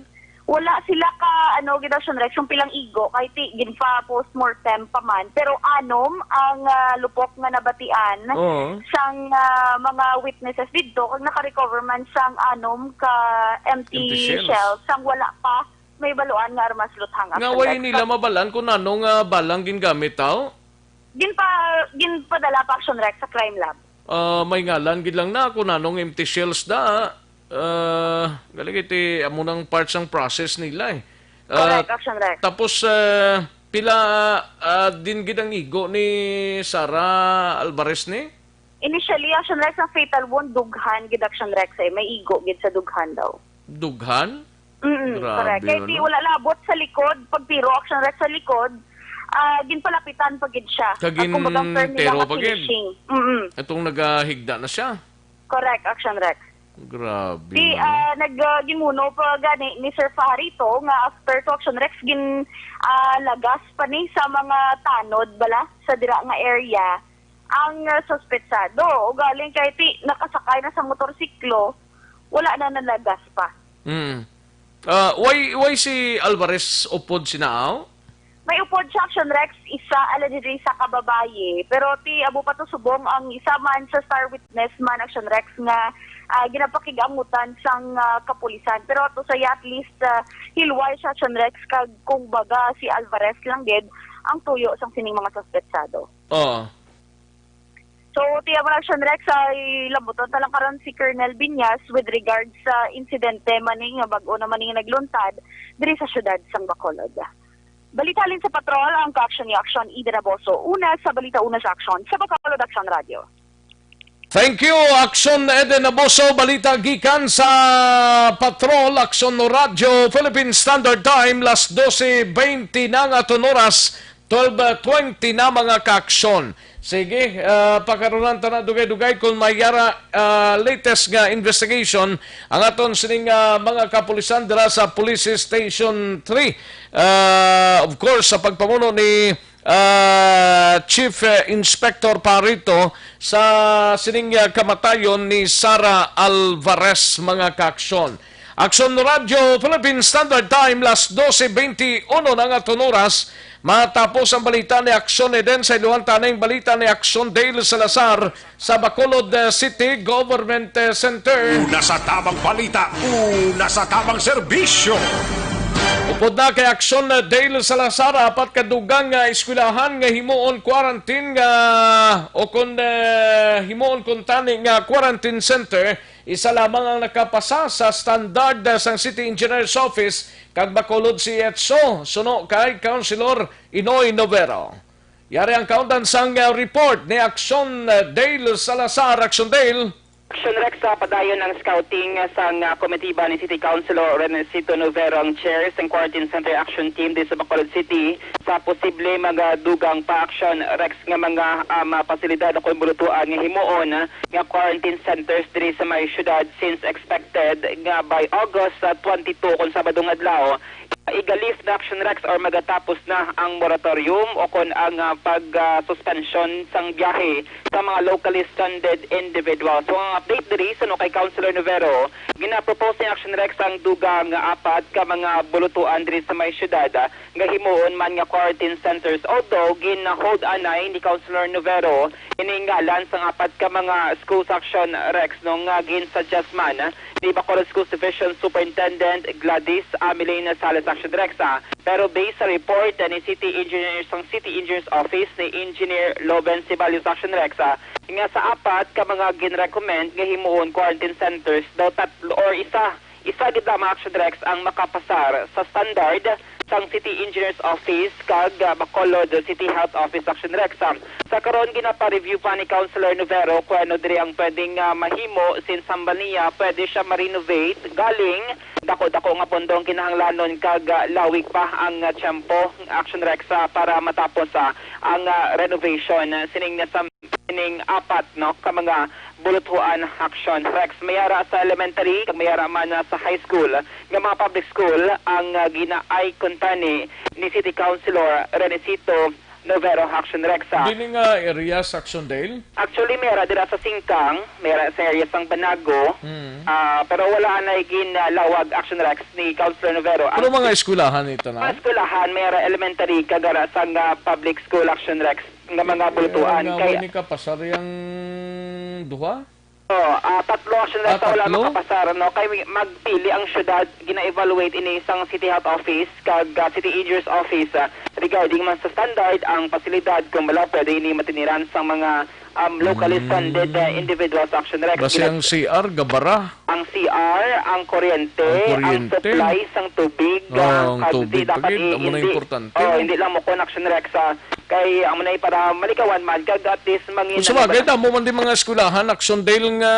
Wala sila ka, ano, gid, Action Rex, kung pilang igo, kay ti-, ginpa-postmortem pa man. Pero anom ang, ah, lupok nga nabatian Oo. sang, ah, mga witnesses didto, kag naka-recover man sang anom ka empty Empty shells. Shells, sang wala pa may baluan nga armas luthang, Nga Action way Rex. Nila mabalan kung ano nga balang gingamit, tao? Ginpa-, ginpadala pa, Action Rex, sa crime lab. Ah, may ngalan gid lang na kung nanong empty shells da. Ah, galing iti amo nang part sang process nila eh. Ah, Correct, Action Rex. Tapos, ah, Pila, ah, din gid ang igo ni Sara Alvarez ni? Initially, Action Rex, ang fatal wound, dughan gid, Action Rex, eh. May igo gid sa dughan daw. Dughan? Mm, Grabe, correct. Kay di ano? Wala labot sa likod, pag tiro, Action Rex, sa likod, ah, ginpalapitan pa gid siya. Kag Ang kumbaga, ang term nila tiro nga pa gid. Finishing. Mm-mm. Itong nagahigda na siya. Correct, Action Rex. Grabe, Di, no? Ah, nag, ah, gimuno pa gani ni Sir Fajarito nga after to, Action Rex, gin, ah, lagas pa ni sa mga tanod bala sa dira nga area ang, ah, suspetsado. Ugaling kay ti nakasakay na sa motorsiklo, wala na nalagas pa. Mm. Ah, why, why si Alvarez upod sinaaw? May upod siya, Action Rex, isa allegedly sa kababayi. Pero ti abo pa to subong ang isa man sa star witness man, Action Rex, nga, ah, ginapakig-angutan sang, ah, kapulisan. Pero to sa iya, at least, ah, hilway siya, Action Rex, kag kung baga si Alvarez lang gid ang tuyo sang sining mga suspetsado. Oo. So, tiya mo lang, Sean Rex, ay lambuton ta lang karon si Colonel Binyas with regards sa insidente man ni nga bag-o naman ni nga nagluntad diri sa siyudad sang Bacolod. Balita halin sa patrol, ang ka-action ni Action Eden Aboso. Una sa balita, una sa aksyon sa Bacolod Action Radio. Thank you, Action Eden Aboso. Balita gikan sa Patrol, Action Radio, Philippine Standard Time, las doce veinte na nga aton oras. Twelve twenty na, mga ka-aksyon. Sige, ah, pakarunan ta na dugay-dugay kung may yara, ah, latest nga investigation ang aton sining, ah, mga kapulisan dira sa Police Station three. Ah, of course, sa pagpamuno ni, ah, Chief, eh, Inspector Parito sa sining, ah, kamatayon ni Sara Alvarez, mga ka-aksyon. Aksyon Radio Philippine Standard Time, las doce veintiuno na nga aton oras. Matapos ang balita ni Aksyon Eden, sa iluhan ta na ang balita ni Aksyon Dale Salazar sa Bacolod, eh, City Government, eh, Center. Una sa tabang balita, una sa tabang serbisyo. Upod na kay Aksyon, eh, Dale Salazar, apat ka dugang nga eskwelahan nga himuon quarantine nga, o kon, eh, himuon kuntani nga quarantine center, isa lamang ang nakapasa sa standard sang City Engineer's Office kag Bacolod C E H O, suno kay Councilor Inoy Novero. Yari ang kaundan sang, uh, report ni Action, uh, Dale Salazar. Action Dale. Action Rex, sa padayon ang scouting sang, uh, komitiba ni City Councilor Renesito Novero, ang chair sang Quarantine Center Action Team di sa Bacolod City, sa posible magadugang pa, Action Rex, nga mga, um, pasilidad o kon bulutuan nga himuon nga quarantine centers diri sa may syudad, since expected nga by August, ah, twenty-two, kon Sabado nga adlaw, iga-lift na, Action Rex, or magatapos na ang moratorium o kon ang, ah, pag, ah, suspension sang biyahe sa mga locally stranded individuals. So, ang update diri, suno kay Councilor Novero, ginapropose ni Action Rex ang dugang nga apat ka mga bulutuan diri sa may syudad, ah, nga himuon man nga quarantine centers, although gin-hold anay ni Councilor Novero ini ngalan sang apat ka mga schools, Action Rex, no, nga gin-suggest man ni Bacolod Schools Division Superintendent Gladys Ameline Sales, Action Rex, ah. Pero based sa report, ah, ni City Engineers, sang City Engineers Office ni Engineer Loven Ceballos, Action Rex, ah, nga sa apat ka mga gin-recommend nga himuon quarantine centers daw, tatlo or isa Isa gid lamang, Action Rex, ang makapasar sa standard sang City Engineers Office kag, ah, Bacolod City Health Office, Action Rex. Sa karon, ginapa-review pa ni Councilor Novero kung ano diri ang pwedeng, ah, mahimo, since hambal niya pwede siya ma-renovate. Galing, dako-dako nga pondo ang kinahanglanon kag, ah, lawig pa ang, ah, tiyempo, Action Rex, ah, para matapos, ah, ang, ah, renovation, ah, sining, ah, sa ining apat, no, ka mga bulutuan, Action Rex. May ara sa elementary, kag may ara man na sa high school, nga mga public school ang, ah, ginaay kuntani ni City Councilor Renesito Novero, Action Rex, ah. Dili nga areas, Action Dale? Actually, may ara dira sa Singkang, may ara sa area sang Banago, Mm. ah, pero wala na gin, ah, lawag, Action Rex, ni Councilor Novero. Pero Ang mga eskwelahan ito na? Mga eskwelahan, may ara elementary, kag ara sang, ah, public school, Action Rex. Nga mga bulutuan. Kaya nga, kay wala ni kapasar yang duha? Oh, ah, tatlo, Action Rex, ah, wala tatlo? Makapasar, no? Kay magpili ang syudad, gina-evaluate ini sang City Health Office kag, ah, City Engineers Office, ah, regarding man sa standard, ang pasilidad, kung wala pwede ini matiniran sang mga, um, locally Mm. funded, uh, individuals, Action Rex. Basi ang C R, gabara. Ang C R, ang kuryente, Ang ang kuryente. supply sang tubig, Oh, uh, ang kag tubig di dapat pa gid, i-, amo na hindi, importante, oh, no? Hindi lang mo kun, Action Rex, ah, kay amo na para malikawan man, kag at least mangin-, Kung sa bagay, damo man di mga eskwelahan, Action Dale, nga,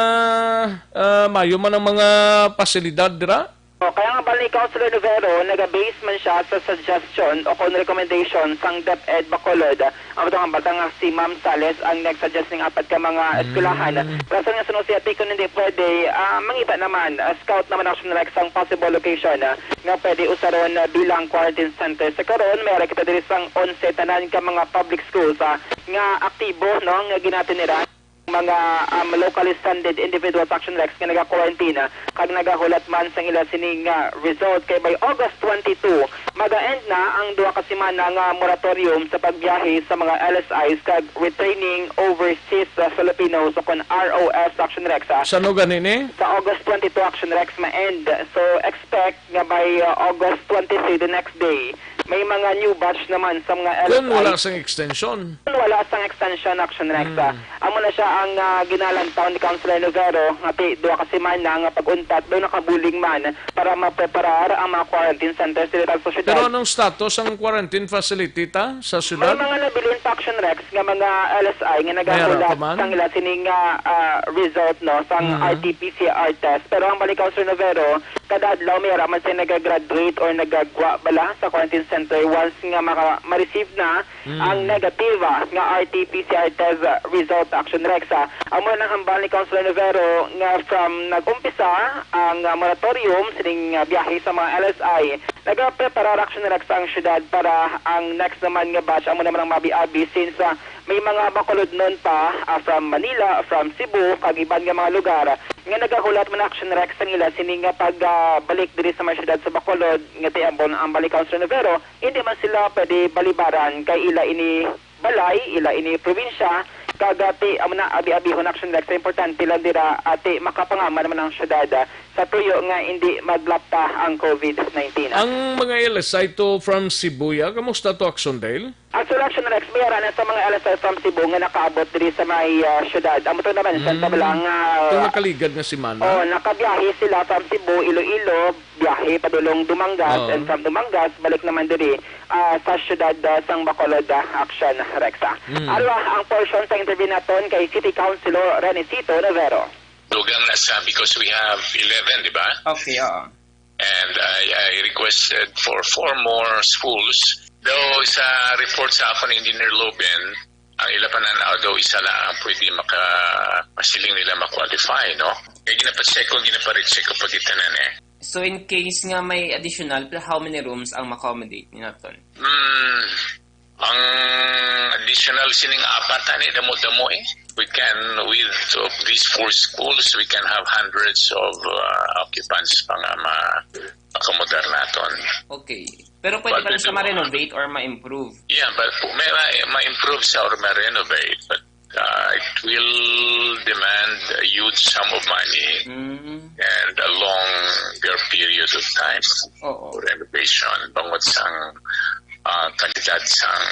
ah, mayo man ang mga pasilidad dira. Oh, kaya nga bali ni Councilor Novero, naga-base man siya sa suggestion o kon recommendation sang DepEd Bacolod. Ang batang batang nga si Ma'am Sales ang nag-suggest ning apat ka mga Mm. eskwelahan. Rason nga suno siya, kung hindi pwede, ah, mangiba naman, ah, scout naman, Action Rex, ang possible location, ah, nga pwede usaron, ah, bilang quarantine center. Sa karon, may ara kita diri sang onse tanan ka mga public schools, ah, nga aktibo, no, nga ginatinira mga, um, locally funded individuals, Action Rex, nga naga-quarantine, ah, kag nagahulat man sang ila sini nga result. Kay by August twenty-two, maga-end na ang duha ka semana nga moratorium sa pagbiyahe sa mga L S Is kag returning overseas, ah, Filipinos, o kon R O S, Action Rex, ah. Sa ano gani ni? Sa August twenty-two, Action Rex, ma-end. So, expect nga by, uh, August twenty-three, the next day, may mga new batch naman sa mga Kung wala L S I. Sang extension. Kung wala sang extension, Action Rex, Hmm. ah. Amo na siya ang, ah, ginalantaw ni Councilor Novero nga ti duha ka semana nga pag-untat daw nakabulig man para mapreparar ang mga quarantine centers diri sa syudad. Pero anong status ang quarantine facility ta sa May syudad? Mga nabilin pa, Action Rex, nga mga L S I nga May ara nagahulat pa man? Sang ila sini nga, ah, result, no, sang Hmm. R T P C R test. Pero ang bali, Councilor Novero, kada adlaw may ara man sila nagagraduate or nagagwa bala sa quarantine center once nga maka-, ma-receive na Mm. ang negative, ah, nga R T P C R test, ah, result, Action Rex, ah. Amo na ang hambal ni Councilor Novero nga from nag-umpisa ang, ah, moratorium sining, ah, biyahe sa mga L S I, nagapreparar, Action Rex, ang syudad para ang next naman nga batch, amo naman ang mabi-abi since, ah, may mga Bacolodnon pa, ah, from Manila, from Cebu, kag iban nga mga lugar nga nagahulat man, Action Rex, sang ila sini nga pag, ah, balik diri sa mga syudad sa Bacolod, nga ti ambon ang balik, Councilor Novero, hindi man sila pwede balibaran kay ila ini balay, ila ini probinsya, kag, ah, ti amo na abi-abihon, Action Rex, sa importante lang dira, ah, ti makapangaman man ang syudad, ah, sa tuyo nga hindi maglapta ang COVID nineteen. Ang mga L S I to from Cebu, ya, kamusta to, Action Dale? Actually, Action Rex, may ara na sa mga L S I from Cebu nga nakaabot diri sa may, ah, syudad. Amo to naman, sa Mm. tablang, ah, Itong nakaligad nga semana? Oh, nakabiyahe sila from Cebu, Iloilo, biyahe padulong Dumangas, Oo. and from Dumangas, balik naman diri, ah, sa syudad, ah, sang Bacolod, ah, Action Rex, ah. Mm. Arwa ang portion sa interview naton kay City Councilor Renicito Rivero. Dugang na sa, because we have eleven, di ba? Okay, oo. And I, I requested for four more schools. Though sa report sa akon ni Engineer Loben, ang ila pananaw daw isa lang ang pwede maka-, masiling nila ma-qualify, no? Kaya ginapa-check ko, ginapa-recheck ko pag itanan eh. So in case nga may additional, pla-, how many rooms ang ma-accommodate ni naton? Hmm, ang additional sining apat ani, damo-damo eh. We can, with, uh, these four schools, we can have hundreds of, uh, occupants pa nga ma-, akomodar naton. Okay. Pero pwede But pa rin siya maybe ma-renovate or ma-improve? Yeah, but pu-, may ma-, ma-improve siya or ma-renovate, but, uh, it will demand a huge sum of money Mm. and a longer period of time Oo. for renovation. Bangod sang, uh, kalidad sang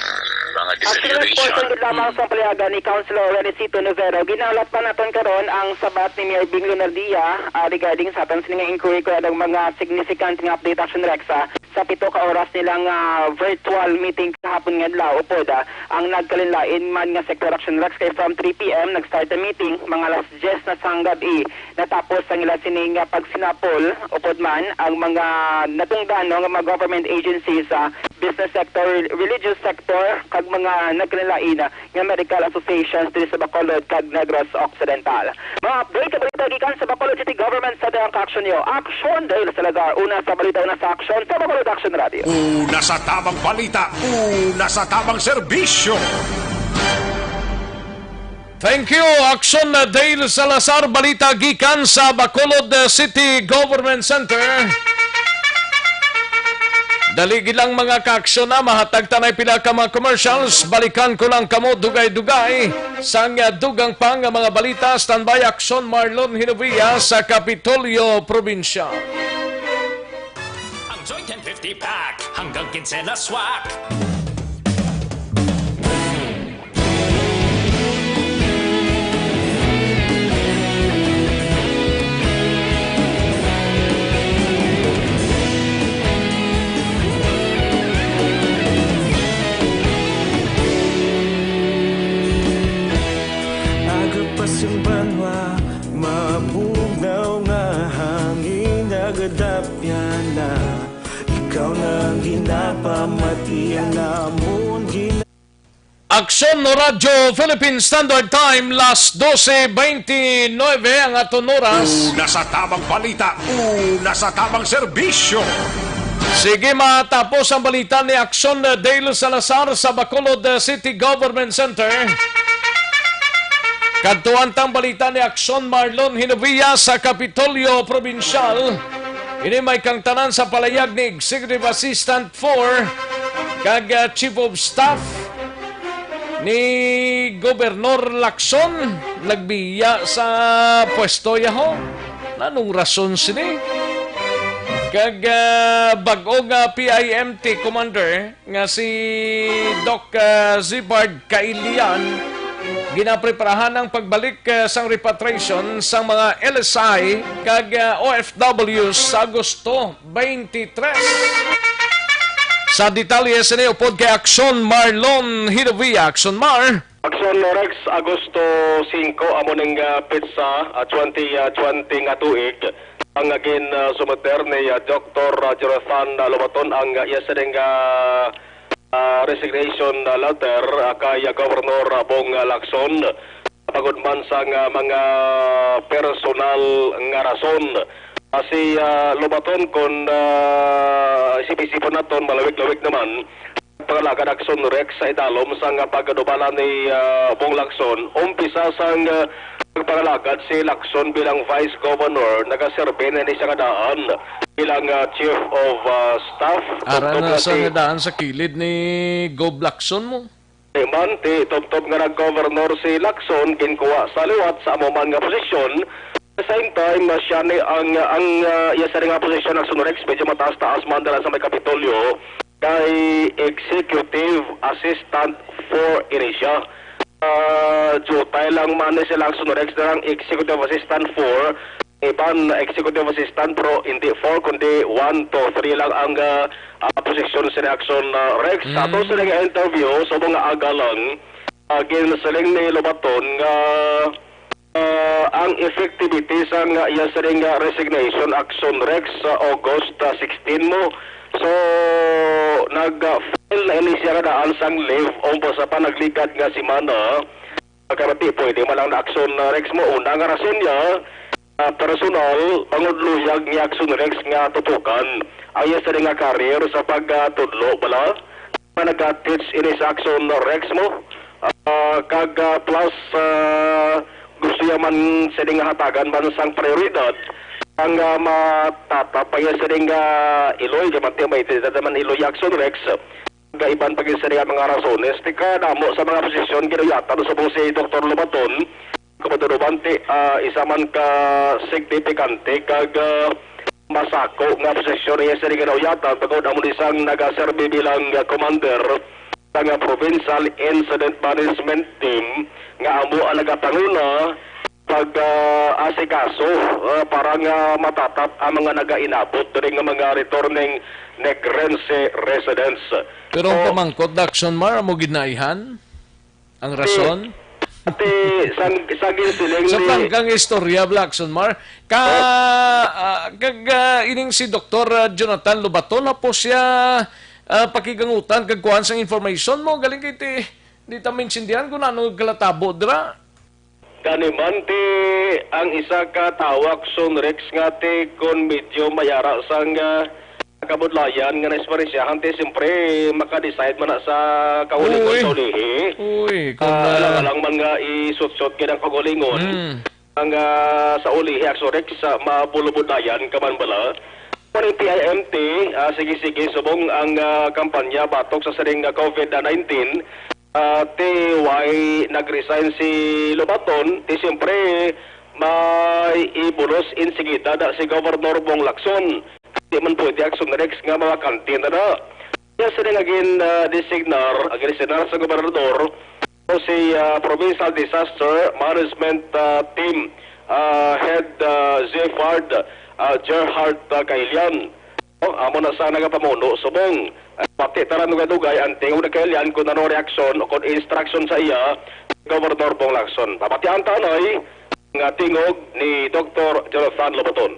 mga Actually, deterioration. Portion gid lamang Mm. sa paliagan ni Councilor Renicito Novero, ginahulat pa naton karon ang sabat ni Mayor Bing Lunardia, ah, regarding sa aton sini nga inquiry kung anong mga significant nga update, Action Rex, ah, sa pito ka oras nilang, ah, virtual meeting kahapon nga adlaw. Upod, ah, ang nagkalinlain man nga sektor, Action Rex, kay from three P M nag-start ang meeting, mga alas diyes na sang gab-i natapos ang ila sini nga pagsinapol. Upod man ang mga natungdan, no, nga mga government agencies, ah, business sector, religious sector, kag mga nagkalain nga medical associations diri sa Bacolod kag Negros Occidental. Mga update sa balita gikan sa Bacolod City Government Center ang kaaksyon niyo. Aksyon dahil sa lugar. Una sa balita, una sa aksyon sa Bacolod Action Radio. Una sa tabang balita, una sa tabang serbisyo. Thank you, Action na Dale Salazar. Balita gikan sa Bacolod, uh, City Government Center. Dali gid lang, mga kaaksyon, na mahatag tanay pila ka mga commercials. Balikan ko lang kamo dugay-dugay sang, uh, dugang pa nga mga balita. Standby, Action, Marlon Hinovia sa Kapitolyo, Probinsya. Ang Joy ten fifty Pack, hanggang kinse na swak. Aksyon no Radyo Philippine Standard Time, las doce veintinueve ang aton oras. Una sa tabang balita, una sa tabang serbisyo. Sige, matapos ang balita ni Aksyon Dale Salazar sa Bacolod City Government Center. Kadtuan tang balita ni Aksyon Marlon Hinovia sa Kapitolyo Probinsyal. Ini may kangtanan sa palayag ni Executive Assistant four kag, ah, Chief of Staff ni Gobernador Lacson nagbiya sa pwesto yaho. Nanong rason sini? Kag, ah, bag-o nga P I M T commander nga si Doc, ah, Zibard Kailian ginapreparahan ang pagbalik, ah, sang repatriation sang mga L S I kag, ah, O F Ws sa Agosto twenty-three. Sa detalye sini upod kay Aksyon Marlon Hidovia. Aksyon Mar. Aksyon Rex, Agosto singko, amo ning, ah, petsa, ah, twenty, ah, twenty nga tuig. Ang gin, ah, sumiter ni, ah, Doktor, ah, Jonathan, ah, Lobaton ang, ah, iya sining, ah, ah, resignation, ah, letter, ah, kay, ah, Governor, ah, Bong, ah, Lacson. Bangod man sang, ah, mga personal nga rason. Ah, si, ah, Lobaton, kon, ah, isip-isipon naton, malawig-lawig naman, pangalagad Aksyon Rex sa idalom sang pagkadubala ni, ah, Bong Lacson. Umpisa sang, ah, pagpangalagad si Lacson bilang Vice Governor, nagaserbi na ini siya nga daan bilang, ah, Chief of, ah, Staff. Ara Tubtob na nga sa ti- nga daan sa kilid ni Gov Lacson mo. Di man, ti tubtob nga nag-governor si Lacson, ginkuha sa liwat sa amo man nga posisyon. Sa same time, ah, siya ni ang, ang, ah, iya sa nga posisyon, Aksyon Rex, medyo mataas-taas man dala sa may Kapitolyo, kay Executive Assistant four ini siya. Ah, jutay lang man ni sila, Aksyon Rex, na ang Executive Assistant four, iban Executive Assistant, pero hindi four, kundi one, two, three lang ang, ah, ah, posisyon sa Aksyon, ah, Rex. Sa ato Mm. sila nga interview, sa mga agalang, ah, ginsiling ni Lobaton nga, ah, ang effectivity sa nga iya sining nga resignation, Aksyon Rex, sa August, ah, sixteen mo. So, nag-file na ini siya nga daan sang leave o sa pa nagligad nga semana. Pagkabati, pwede man lang na-aksyon na Rex mo. Una nga rason niya, ah, personal, bangod luyag ni Aksyon Rex nga tutukan ang iya sini nga career sa pagtudlo bala nga naga-teach ini sa Aksyon Rex mo. Ah, kag, ah, plus, ah, gusto niya man sini nga hatagan man sang prioridad ang, ah, matatap pa iya sini nga iloy, kay man ti may tindaman iloy Aksyon Rex. Kag iban pa gid sini nga mga rasones, ti kadamo sa mga posisyon ginuyatan subong si Doktor Lobaton, Komandante, ah, isa man ka signifikante kag, ah, masako nga posisyon niya sa ginuyatan, bangod amo ni sang nagaserbi bilang, ah, commander sa nga Provincial Incident Management Team nga amo ang nagapanguna pag, ah, asikaso, ah, para nga matatap ang mga nagainabot diri nga mga returning Negrense residents. Pero ang So, pamangkot, Daxon Mar, amo gid naihan ang rason? Ate, sang, sa ginsiling Sa ni prangkang istorya, Blackson Mar, ka, Oh. ah, kag, ah, ining si Doktor, ah, Jonathan Lobaton, na po siya, ah, pakigangutan kag kuhaan sang information mo, galing kay ti, di ta maintindihan kung ano kalatabo dira. Gani man ti ang isa ka tawak, Son Rex, nga ti kon medyo mayara sang, ah, kabudlayan nga naisparisyahan, ti siyempre maka-decide man na sa kaugalingon Uy. sa ulihi. Uy, kung, Ah, ah, alang-alang man nga isutsot gid ang kaugalingon. Mm. Ang, ah, sa ulihi, Action Rex, ah, mabulubudlayan ka man bala. Kung ang P I M T, ah, sige-sige, subong ang, ah, kampanya batok sa sining, ah, COVID nineteen, ah, ti wala nag-resign si Lobaton, ti siyempre, may ibulos insigida na si Governor Bong Lacson. Di man pwede, Action Rex, nga mawakante na na. Kaya sila nga gin, ah, designar, ang gin-designar sa gobernador, o si, ah, Provincial Disaster Management, ah, Team, ah, Head, ah, Zefard, ah, Gerhard, ah, Kailian. O, amo na sa nagapamuno subong, ah, pati tanan dugay-dugay ang tingog ni Kailian kung ano reaksyon o kung instruction sa iya, Governor Bong Lacson. Papatian ta anay nga tingog ni Doktor Jonathan Lobaton.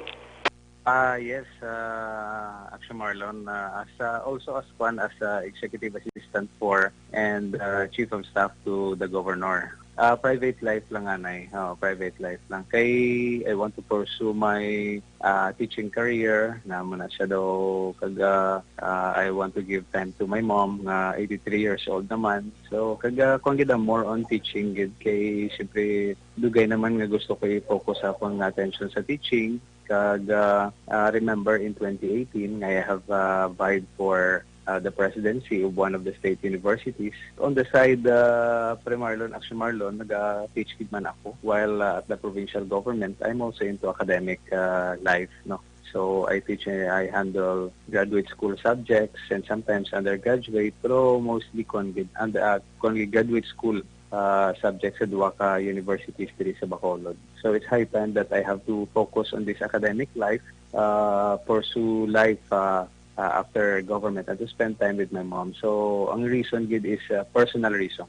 Ah, yes, uh, Action Marlon, uh, as uh, also as one as uh, executive assistant for and uh, chief of staff to the governor. Uh, private life lang anay, oh, private life lang. Kay I want to pursue my uh, teaching career, na mo na siya daw kag uh, uh, I want to give time to my mom nga eighty-three years old naman. So kag uh, kung gid more on teaching gid kay siyempre dugay naman nga gusto ko i-focus sa akong attention sa teaching. Kag uh, uh, remember in twenty eighteen, I have uh, vied for uh, the presidency of one of the state universities. On the side, uh, Pre Marlon, Action Marlon, naga-teach gid man ako. While uh, at the provincial government, I'm also into academic uh, life, no. So I teach, I handle graduate school subjects and sometimes undergraduate, pero mostly kon gid and uh, kon gid graduate school uh, subjects sa duha ka universities diri sa Bacolod. So it's high time that I have to focus on this academic life, uh, pursue life uh, uh, after government and to spend time with my mom. So ang reason gid is uh, personal reason.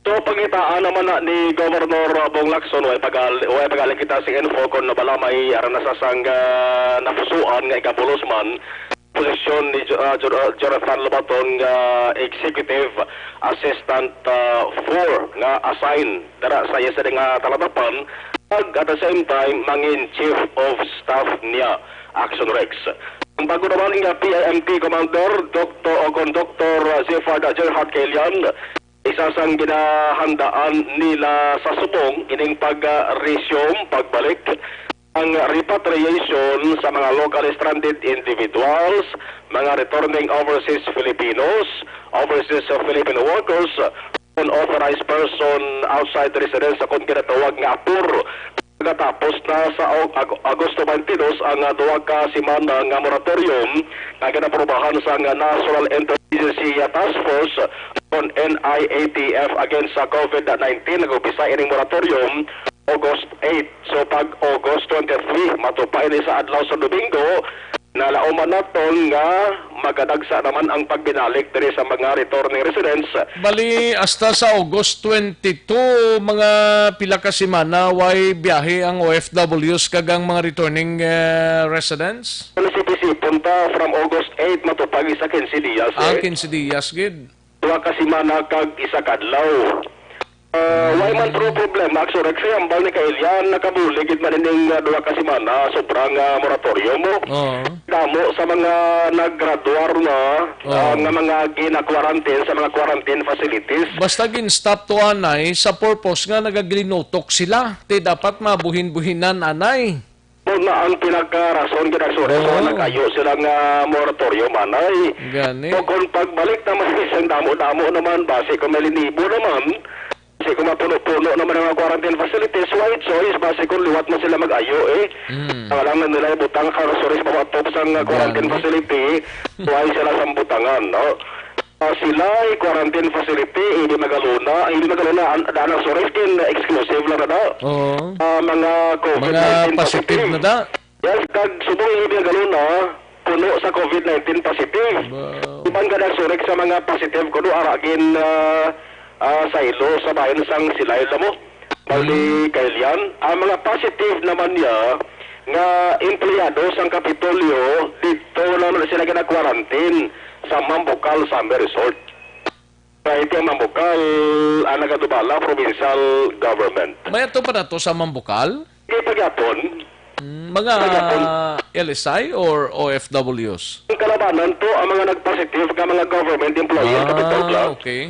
So, pangitaan naman na ni Governor Bong Lacson, way pagal-, way pagaling kita sa info kung nabala may aranasasang uh, napusuan nga ikabulos man posisyon ni Jo- uh, Jo- uh, Jonathan Lobaton nga Executive Assistant uh, four nga assign dara sa iya sa nga talatapan, ag at the same time mangin Chief of Staff niya, Action Rex. Ang bago naman nga P I M T Commander, Doktor o kon Doktor Zefard Gerhard Kelian, isa sang ginahandaan nila sa subong ining pag-resume, pagbalik, ang repatriation sa mga locally stranded individuals, mga returning overseas Filipinos, overseas Filipino workers, unauthorized person outside residence sa kon ginatawag nga apur. Pagkatapos na sa Ag- Agosto twenty-two ang ah, duha ka semana nga moratorium nga ginaprobahan sa nga National Interagency Task Force kon N I A T F against sa COVID nineteen. Nag-umpisa ining moratorium August eight. So pag August twenty-three, matupa ini sa adlaw sa Domingo, nalauman naton nga magadagsa naman ang pagbinalik diri sa mga returning residents. Bali, hasta sa August twenty-two, mga pila ka semana, way biyahe ang O F Ws kag ang mga returning eh, residents? Ano si P C punta from August eight, matupag isa quince dias, Ah, eh. Quince dias gid. Duha ka semana kag isa ka adlaw. Ah, way man pro problema, actually, kay ambal ni Kailian, nakabuli gid man ining ah, duha ka semana, sobra nga moratorium mo. Oo. Damo sa mga naggraduar na, Oo. ah, nga mga gina-quarantine sa mga quarantine facilities. Basta gin-stop to anay sa purpose nga nagaglinutok sila. Ti dapat mabuhin-buhinan anay. Mao na ang pinakarason gid, actually, Oo. sa nag-ayo sila nga moratorium anay. Gani. O kung pagbalik naman, isang damo-damo naman, basi kung may linibo naman, basi kung mapuno-puno naman ang mga quarantine facilities, why choice, basi kung liwat man sila mag-ayo, eh. Mm. Ang lang na nila ibutang ka, sorry, sa mga top sa nga quarantine Gani. facility, why sila sa butangan, no? Ah, sila ay quarantine facility, hindi magaluna, hindi magaluna, an-, daan ang sorry, skin exclusive lang na daw. Oo. Ah, mga COVID Mga nineteen positive positive. na da. Yes, kag subong yung Biagaluna, puno sa COVID nineteen positive. Wow. Iban ka nagsurik sa mga positive kuno aragin ah, ah, sa ilo sa bayan sang Silay lamo. Bali, Hmm. Kailian, ang mga positive naman niya nga empleyado sang Kapitolyo dito na sila gina-quarantine sa Mambukal Summer Resort. Kay iti ang Mambukal, ang nagadubala, provincial government. May ato pa na to sa Mambukal? Kay pagyapon, Mm, mga Pagyapon. L S I or O F Ws? Ang kalabanan to, ang mga nag-positive ka mga government employees, Ah, Kapitolyo. okay.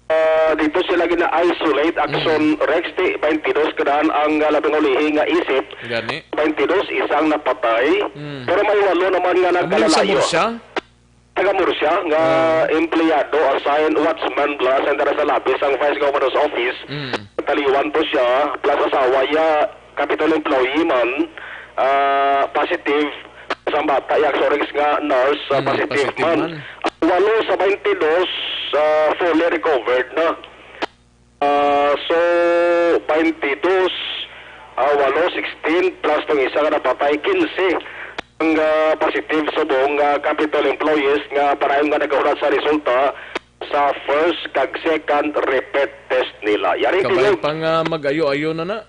Ah, dito sila gina-isolate, action Mm. Rex, ti twenty-two kadaan ang ah, labing ulihi nga isip. Gani. Twenty-two, isang napatay. Mm. Pero may walo naman nga Ano yung sa nagkalalayo. Murcia? Taga Murcia nga Ah. empleyado, assigned watchman, plus ang dara sa labis ang Vice Governor's Office. Mm. Taliwan to siya, plus asawa niya, Capitol employee man, ah, positive. Sa bata, yung Xorex nga nurse, ah, Mm, positive positive man. man. Ang walo sa twenty-two, ah, fully recovered na. Ah, so, twenty-two, ah, walo, sixteen, plus tong isa nga napatay, quince ang ah, positive subong nga Capitol employees nga parayon nga nagahulat sa resulta sa first kag second repeat test nila. Yari Kabay tingog. pa nga mag-ayo-ayo na na.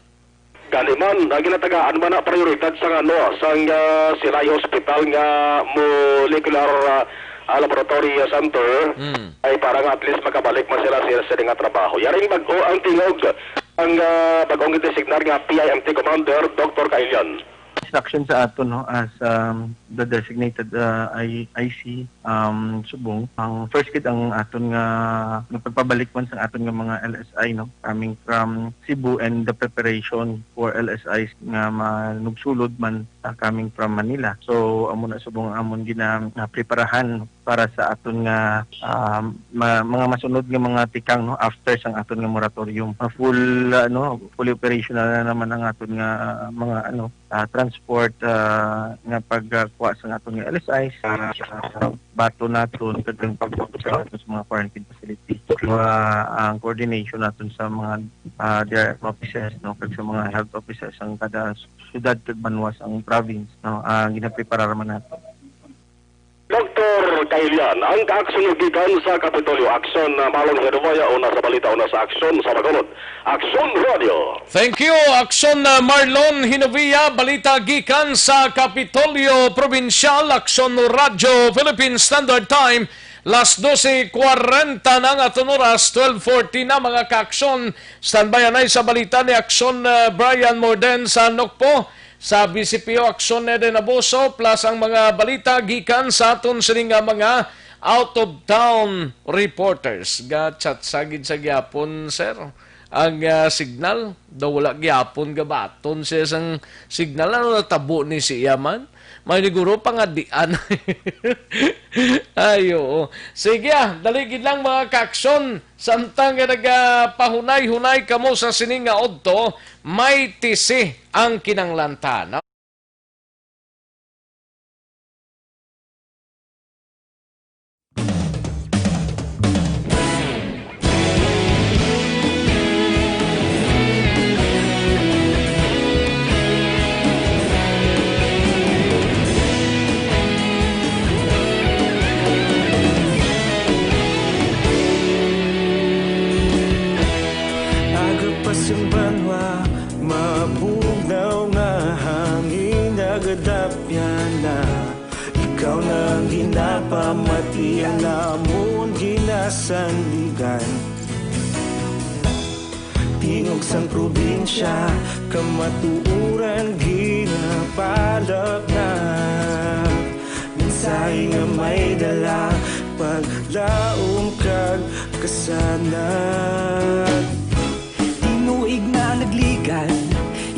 Gani man, ang ginatagaan man na prioridad sang, ano, sang, ah, Silay Hospital nga Molecular, ah, ah, Laboratory Center, Mm. ay para nga at least makabalik man sila sa, sa nga trabaho. Yaring bag-o ang tingog ang, ah, bag-ong gidesignar nga P I M T Commander, Doktor Kailian. Instruction sa aton, no, as, um, the designated, uh, I-, I C, um, subong. Ang first kit ang aton nga, nga pagpabalik man sa aton nga mga L S I, no, coming from Cebu, and the preparation for L S Is nga manugsulod man, uh, coming from Manila. So, amo na subong ang amon gina-, uh, preparahan para sa aton nga, um, ma-, mga masunod nga mga tikang, no, after sang aton nga moratorium. Uh, full, uh, no, fully operational na naman ang aton nga, uh, mga, ano, ah, transport, ah, nga pagkuha sa aton nga L S I, sa, sa bato naton, kag ang pagkuha sa aton sa mga quarantine facilities. Kag, ah, ang coordination naton sa mga, ah, D R M offices, no, kag sa mga health offices ang kada syudad kag banwa sa ang province, no, ah, ginaprepara man naton. Doktor Kailian, ang kaaksyon gikan sa Kapitolyo. Aksyon na Marlon Hinovia, una sa balita, una sa aksyon sa Bacolod. Aksyon Radio. Thank you, Aksyon na Marlon Hinovia. Balita gikan sa Kapitolyo Provincial, Aksyon Radio, Philippine Standard Time. Las doce cuarenta na ang aton oras, twelve forty na, mga kaaksyon. Standby anay sa balita ni Aksyon, uh, Brian Morden sa Nokpo. Sa B C P O, Aksyon Eden Abuso, plus ang mga balita gikan sa aton sini nga mga out-of-town reporters. Ga-chat sa gid sa gihapon, sir. Ang, ah, signal, daw wala gihapon gabaton siya sang signal. Ano natabo ni siya man? May niguro pangadian. Ay, oo. Sige, ah, dali gid lang, mga kaaksyon. Samtang nga nagapahunay-hunay kamo sa sini nga udto, may tisi ang kinahanglan ta, no? Aga pa sang banwa, mabugnaw nga hangin nagadapyan na. Ikaw na ang ginapamati, ang amon ginasandigan. Tingog sang probinsya, kamatuoran ginapalapnap. Mensahe nga may dala, paglaom kag kasanag. Tinuig na nagligad,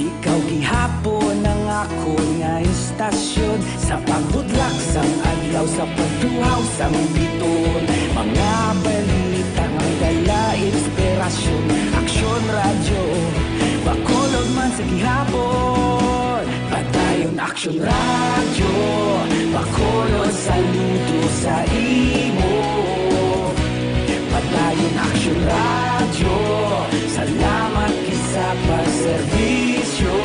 ikaw gihapon ang akon nga istasyon. Sa pagbudlak sang adlaw, sa pagtuhaw sang biton, mga balita nga dala inspirasyon. Aksyon Radyo, Bacolod man sa gihapon. Padayon Aksyon Radyo, Bacolod, saludo sa imo. Padayon Aksyon Radyo, salamat gid sa pagserbisyo.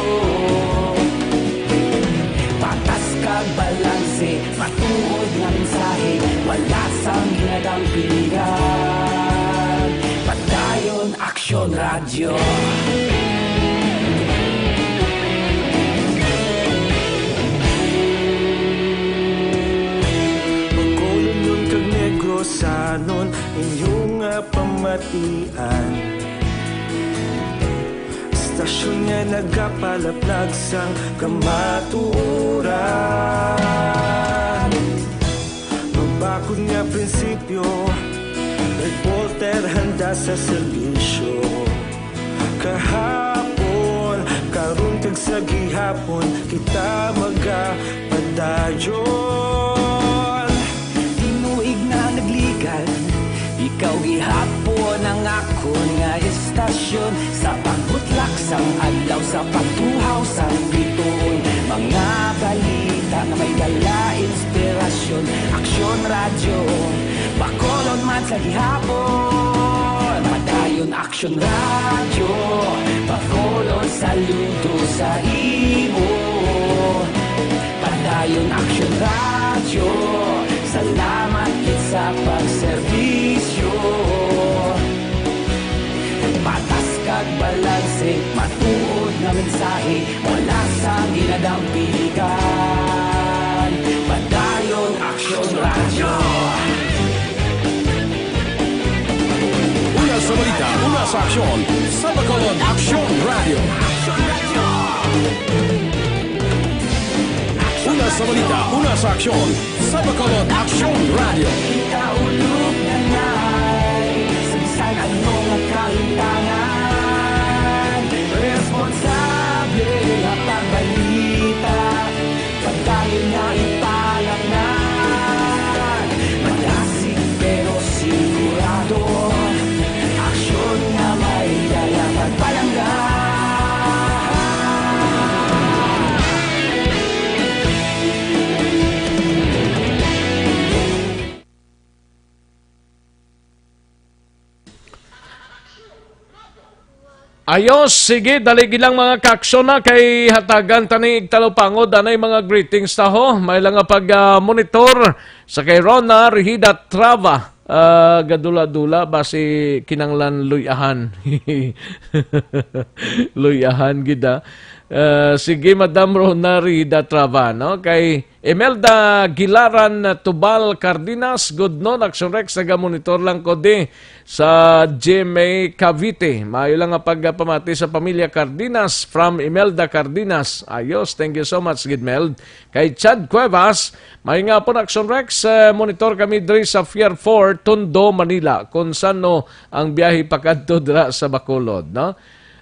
Patas kag balanse, matuod nga mensahe, wala sang ginadampingan. Padayon Aksyon Radyo. Bacolod kag Negrosanon, inyo nga pamatian. Istasyon nga nagapalaplag sang kamatuoran. Mabakod nga prinsipyo, reporter handa sa serbisyo. Kahapon, karon kag sa gihapon, kita magapadayon. Tinuig na nagligad, ikaw gihapon ang akon nga istasyon. Sa pagbutlak sang adlaw, sa pagtuhaw sang bituon, mga balita nga may dala inspirasyon. Aksyon Radyo, Bacolod man sa gihapon. Padayon Aksyon Radyo, Bacolod, saludo sa imo. Padayon Aksyon Radyo, salamat gid sa pagserbisyo. Patas kag balanse, matuod nga mensahe mula sa ginadampigan. Padayon Aksyon Radyo. Una sa balita, una sa aksyon, sa Bacolod Aksyon Radyo. Una sa balita, una sa aksyon, sa Bacolod Aksyon Radyo. Ikaulog na ngay, sa bisan ano nga kahintangan, responsable nga pagbalita, pagdali nga ipalangag, malasig pero sigurado, aksyon nga may dala pagpalangga. Ayos, sige, dali lang mga kaaksyon na kay hatagan tani igtalupangod anay mga greetings ta ho. May lang nga pag ah, monitor sa kay Rona Rihida Trava. Ah, gadula-dula basi kinanglan luyahan. Luyahan gid ah. Ah, sige, Madam Rona Rihida Trava, no? Kay Imelda Gilaran Tubal Cardenas, good noon, Action Rex, nagamonitor lang ko di sa G M A Cavite. Maayo lang nga pagpamati sa pamilya Cardenas from Imelda Cardenas. Ayos, thank you so much, Gidmeld. Kay Chad Cuevas, may nga po, Action Rex, eh, monitor kami diri sa Pier four, Tondo, Manila, kung sano ang biyahe pakadto dira sa Bacolod, no?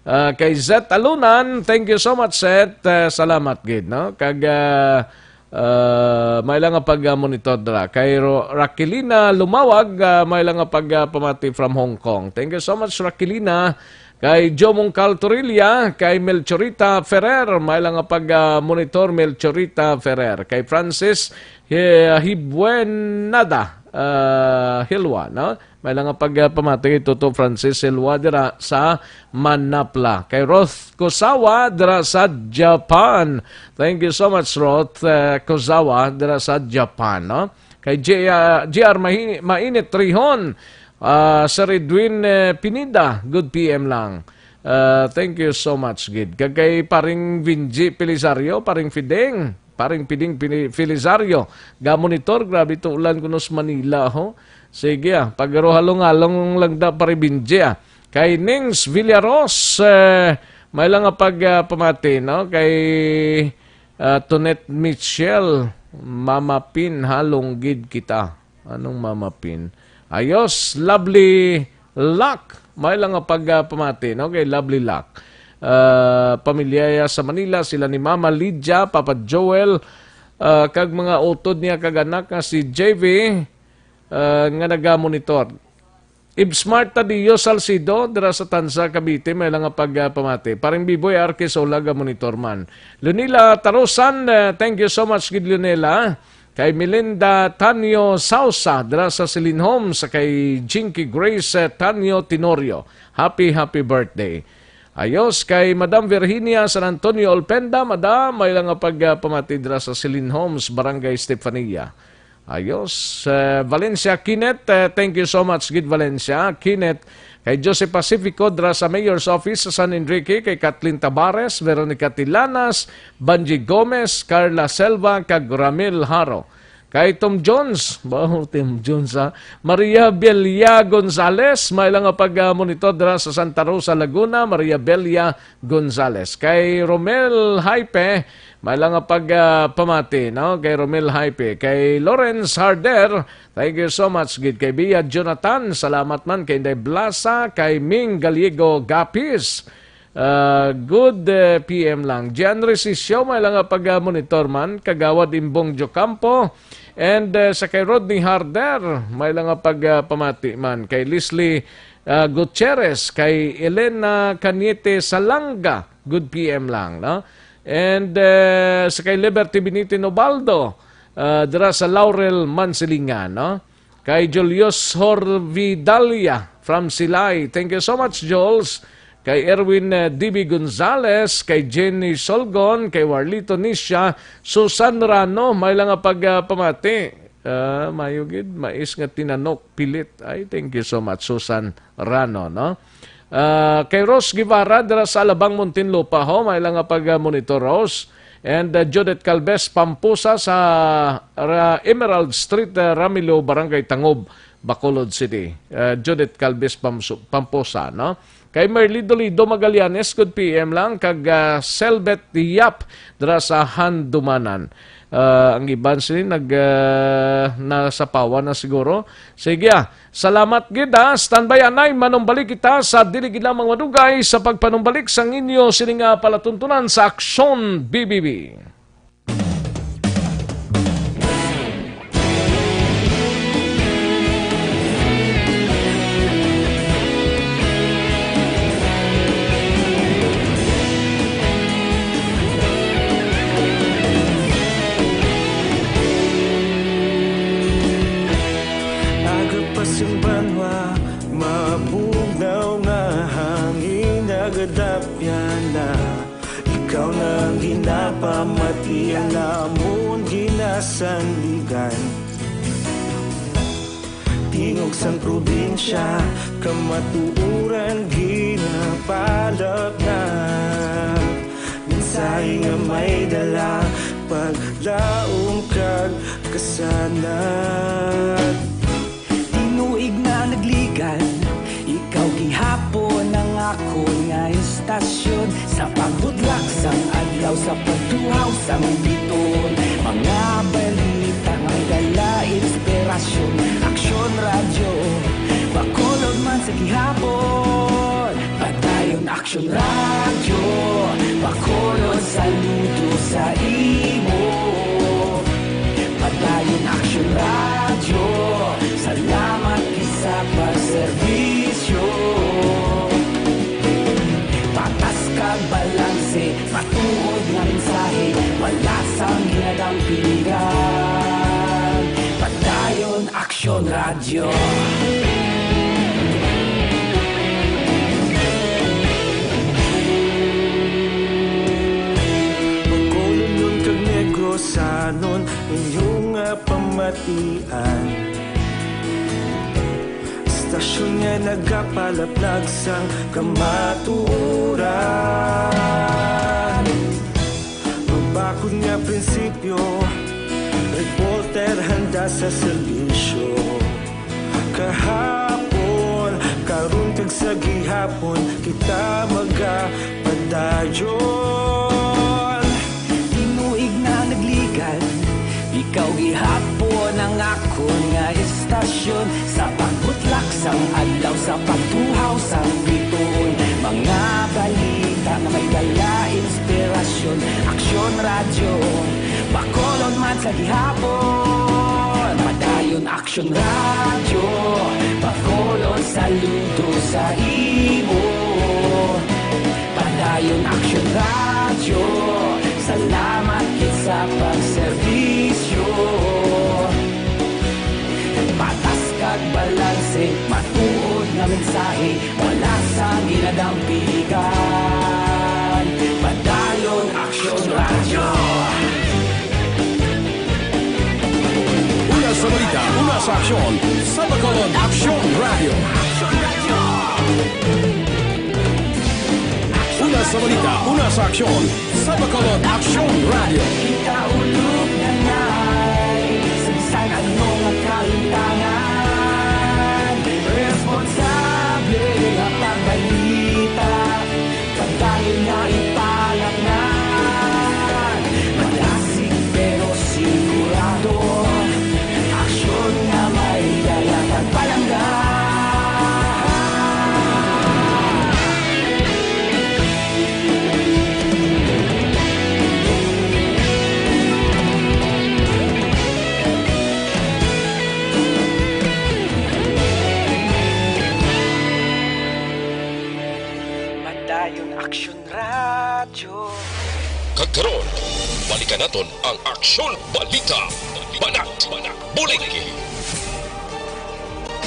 Ah, kay Zet Alunan, thank you so much, Zet. Eh, salamat gid, no? Kag ah, ah, may lang nga pag-monitor dira. Kay Ro- Raquelina Lumawag, ah, may lang nga pag-pamati from Hong Kong. Thank you so much, Raquelina. Kay Jomong Caltorilla, kay Melchorita Ferrer, may lang nga pag-monitor, Melchorita Ferrer. Kay Francis Hi- Hibuenada, ah, Hilwa, no? May lang nga pagpamati kay Toto Francis Silva dira sa Manapla. Kay Roth Kosawa dira sa Japan. Thank you so much, Roth, eh, Kosawa dira sa Japan, no? Kay J- ah, G R Mahi- Mainit Rihon, ah, Sir Edwin eh, Pineda, good P M lang. Ah, thank you so much, gid. Kag kay paring Vinji Pelisario, paring Fideng, paring Piding Pini- Felisario, gamonitor, grabe to ulan kuno sa Manila, ho. Sige ah, pagruhalong-halong lang da, pare Binji ah. Kay Nings Villaros, eh, may lang nga pag ah, pamati, no? Kay ah, Tonet Mitchell, Mama Pin, halong gid kita. Anong Mama Pin? Ayos, Lovely Luck. May lang nga pag ah, pamati, no? Kay Lovely Luck. Ah, pamilya sa Manila, sila ni Mama Lydia, Papa Joel, ah, kag mga utod niya kag anak nga si J V, ah, nga nagamonitor. Ibsmart Tadeo Salcido, dira sa Tanza, Cavite, may lang nga pagpamati. Paring Biboy Arquez Olaga, monitor man. Lunila Tarusan, eh, thank you so much, gid Lunila. Kay Melinda Tanyo Sausa, dira sa Celine Homes, kay Jinky Grace eh, Tanyo Tenorio. Happy, happy birthday. Ayos, kay Madam Virginia San Antonio Olpenda, Madam, may lang nga pagpamati dira sa Celine Homes, Barangay Stefania. Ayos. Eh, Valencia Kinet, eh, thank you so much, gid Valencia Kinet. Kay Jose Pacifico, dira sa Mayor's Office sa San Enrique, kay Kathleen Tabares, Veronica Tilanas, Banji Gomez, Carla Selva, kag Ramil Haro. Kay Tom Jones, ba, Tom Jones, ha? Maria Belia Gonzalez, may lang nga pag-monitor dira sa Santa Rosa, Laguna, Maria Belia Gonzalez. Kay Romel Hype, may lang nga pag-, ah, pamati, no? Kay Romel Hype. Kay Lawrence Harder, thank you so much, gid. Kay Bia Jonathan, salamat man. Kay Inday Blasa, kay Ming Gallego Gapis. Ah, good, eh, P M lang. Gian Resisio, may lang nga pag-monitor man. Kagawad Imbong Jocampo. And, eh, sa kay Rodney Harder, may lang nga pag-, ah, pamati man. Kay Leslie, ah, Gutierrez, kay Elena Cañete Salanga, good P M lang, no? And, eh, sa kay Liberty Binitin Ubaldo, ah, dira sa Laurel, Mansilingan, no? Kay Julius Horvidalia from Silay. Thank you so much, Jules. Kay Erwin, eh, D B Gonzalez, kay Jenny Solgon, kay Warlito Nisha, Susan Rano, may lang nga pag-, ah, pamati. Ah, mayo gid, mais nga tinanok, pilit. Ay, thank you so much, Susan Rano, no? Ah, kay Rose Guevara dira sa Alabang, Muntinlupa, ho, may lang nga pag-monitor, Rose. And, ah, Judith Calves Pamposa sa Ra-, Emerald Street, ah, Ramilo, Barangay Tangob, Bacolod City. Ah, Judith Calves Pamsu-, Pamposa, no? Kay Merly Dolido Magallanes, good P M lang, kag, ah, Selbet Yap dira sa Handumanan. Ah, ang iban sini nag, ah, nasapawan na siguro. Sige, ah. Salamat gid, ha. Standby anay, manumbalik kita sa dili gid lamang madugay sa pagpanumbalik sang inyo sini nga palatuntunan sa Aksyon B B B. Aga pa sing banwa, mabugnaw nga hangin, nagadapyan na. Ikaw na ang ginapamati, ang amon ginasandigan. Tingog sang probinsya, kamatuoran ginapalapnap. Mensahe nga may dala, paglaom kag kasanag. Tinuig na nagligan, ikaw gihapon ang akon nga istasyon. Sa pagbudlak sang adlaw, sa pagtuhaw sang biton, mga balita nga may dala inspirasyon. Aksyon Radyo, Bacolod man sa gihapon. Padayon Aksyon Radyo, Bacolod, saludo sa imo. Padayon Aksyon Radyo, salamat gid sa pagserbisyo. Patas kag balanse, matuod nga mensahe, wala sang ginadampingan. Padayon Aksyon Radyo. Bacolodnon kag Negrosanon, inyo nga pamatian. Istasyon nga nagapalaplag sang kamatuoran. Mabakod nga prinsipyo, reporter handa sa serbisyo. Kahapon, karon kag sa gihapon, kita magapadayon. Tinuig na nagligan, ikaw gihapon ang akon nga istasyon. Sa pagbutlak sang adlaw, sa pagtuhaw sang bituon, mga balita nga may dala inspirasyon. Aksyon Radyo, Bacolod man sa gihapon. Padayon Aksyon Radyo, Bacolod, saludo sa imo. Padayon Aksyon Radyo, salamat gid sa pagserbisyo. Patas kag balanse, matuod nga mensahe, wala sang ginadampigan. Padayon Aksyon Radyo. Una sa balita, una sa aksyon, sa Bacolod Aksyon Radyo. Una sa balita, una sa aksyon, sa Bacolod Aksyon Radyo. Kita ulog na nai sa bisan ano nga kalimtangan. Responsable nga pagbalita, padayon nga ipalapngan. Madasig pero sigurado, aksyon nga may dala kag palangga. Padayon Aksyon Radyo. Kag karon, balikan naton ang Aksyon Balita. Banat, bulig.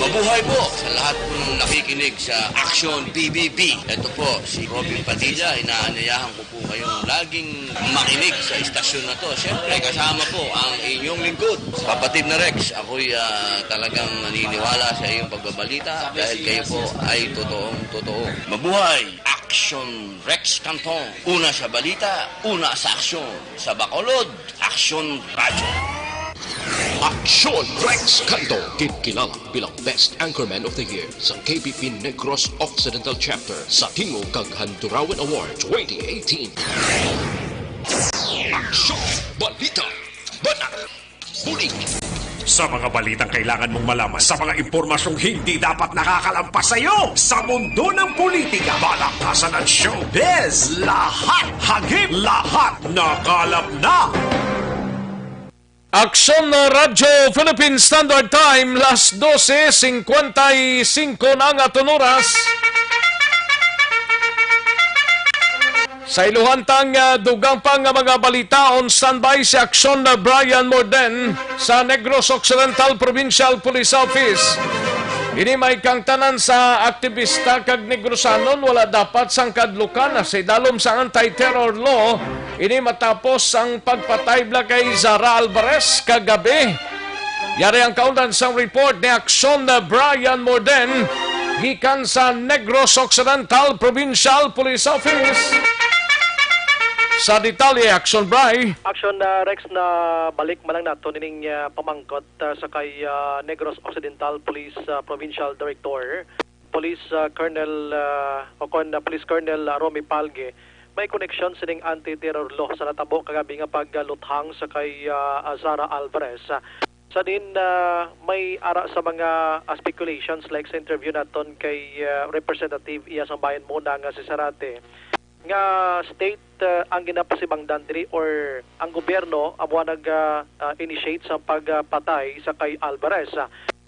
Mabuhay po sa lahat po ng nakikinig sa Action P B P. Ito po si Robin Padilla. Inaanyayahan ko po kayong laging makinig sa istasyon na to. Siyempre, kasama po ang inyong lingkod, kapatid na Rex. Ako'y ah, talagang naniniwala sa iyong pagbabalita dahil kayo po ay totoong totoo. Mabuhay! Action Rex Canton. Una sa balita, una sa aksyon. Sa Bacolod, Action Radyo. Action Rex Canto, kinkilala bilang Best Anchorman of the Year sa K P P Negros Occidental Chapter sa Tingog kag Handurawan Award twenty eighteen. Action! Balita! Banat! Bulig! Sa mga balitang kailangan mong malaman, sa mga impormasyong hindi dapat nakakalampas sa iyo, sa mundo ng politika, balakasan at showbiz, lahat hagip, lahat nakalap na. Aksyon na Radyo Philippine Standard Time, las dose cincuenta y cinco na nga aton oras. Sa iluhantang ah, dugang pa nga mga balita, on standby si Aksyon na Brian Morden sa Negros Occidental Provincial Police Office. Ini may kangtanan sa aktibista kag Negrosanon, wala dapat sang kadlukan sa idalom sa anti-terror law. Ini matapos ang pagpatay bala kay Zara Alvarez kagabi. Yari ang kaundan sang report ni Aksyon na Brian Morden gikan sa Negros Occidental Provincial Police Office. Sa detalye, Aksyon Bri. Action, ah, Rex, na balik man lang nato nining ah, pamangkot ah, sa kay ah, Negros Occidental Police ah, Provincial Director, Police ah, Colonel ah, o kon ah, Police Colonel ah, Romy Palge. May koneksyon sining anti-terror law sa natabo kagabi nga pagluthang sa kay ah, Zara Alvarez. Sa din ah, may ara sa mga ah, speculations like sa interview naton kay ah, Representative Iya Sambayan Muna nga si Sarate, nga state ah, ang ginapasibangdan diri or ang gobyerno amo ang nag ah, ah, initiate sa pagpatay sa kay Alvarez.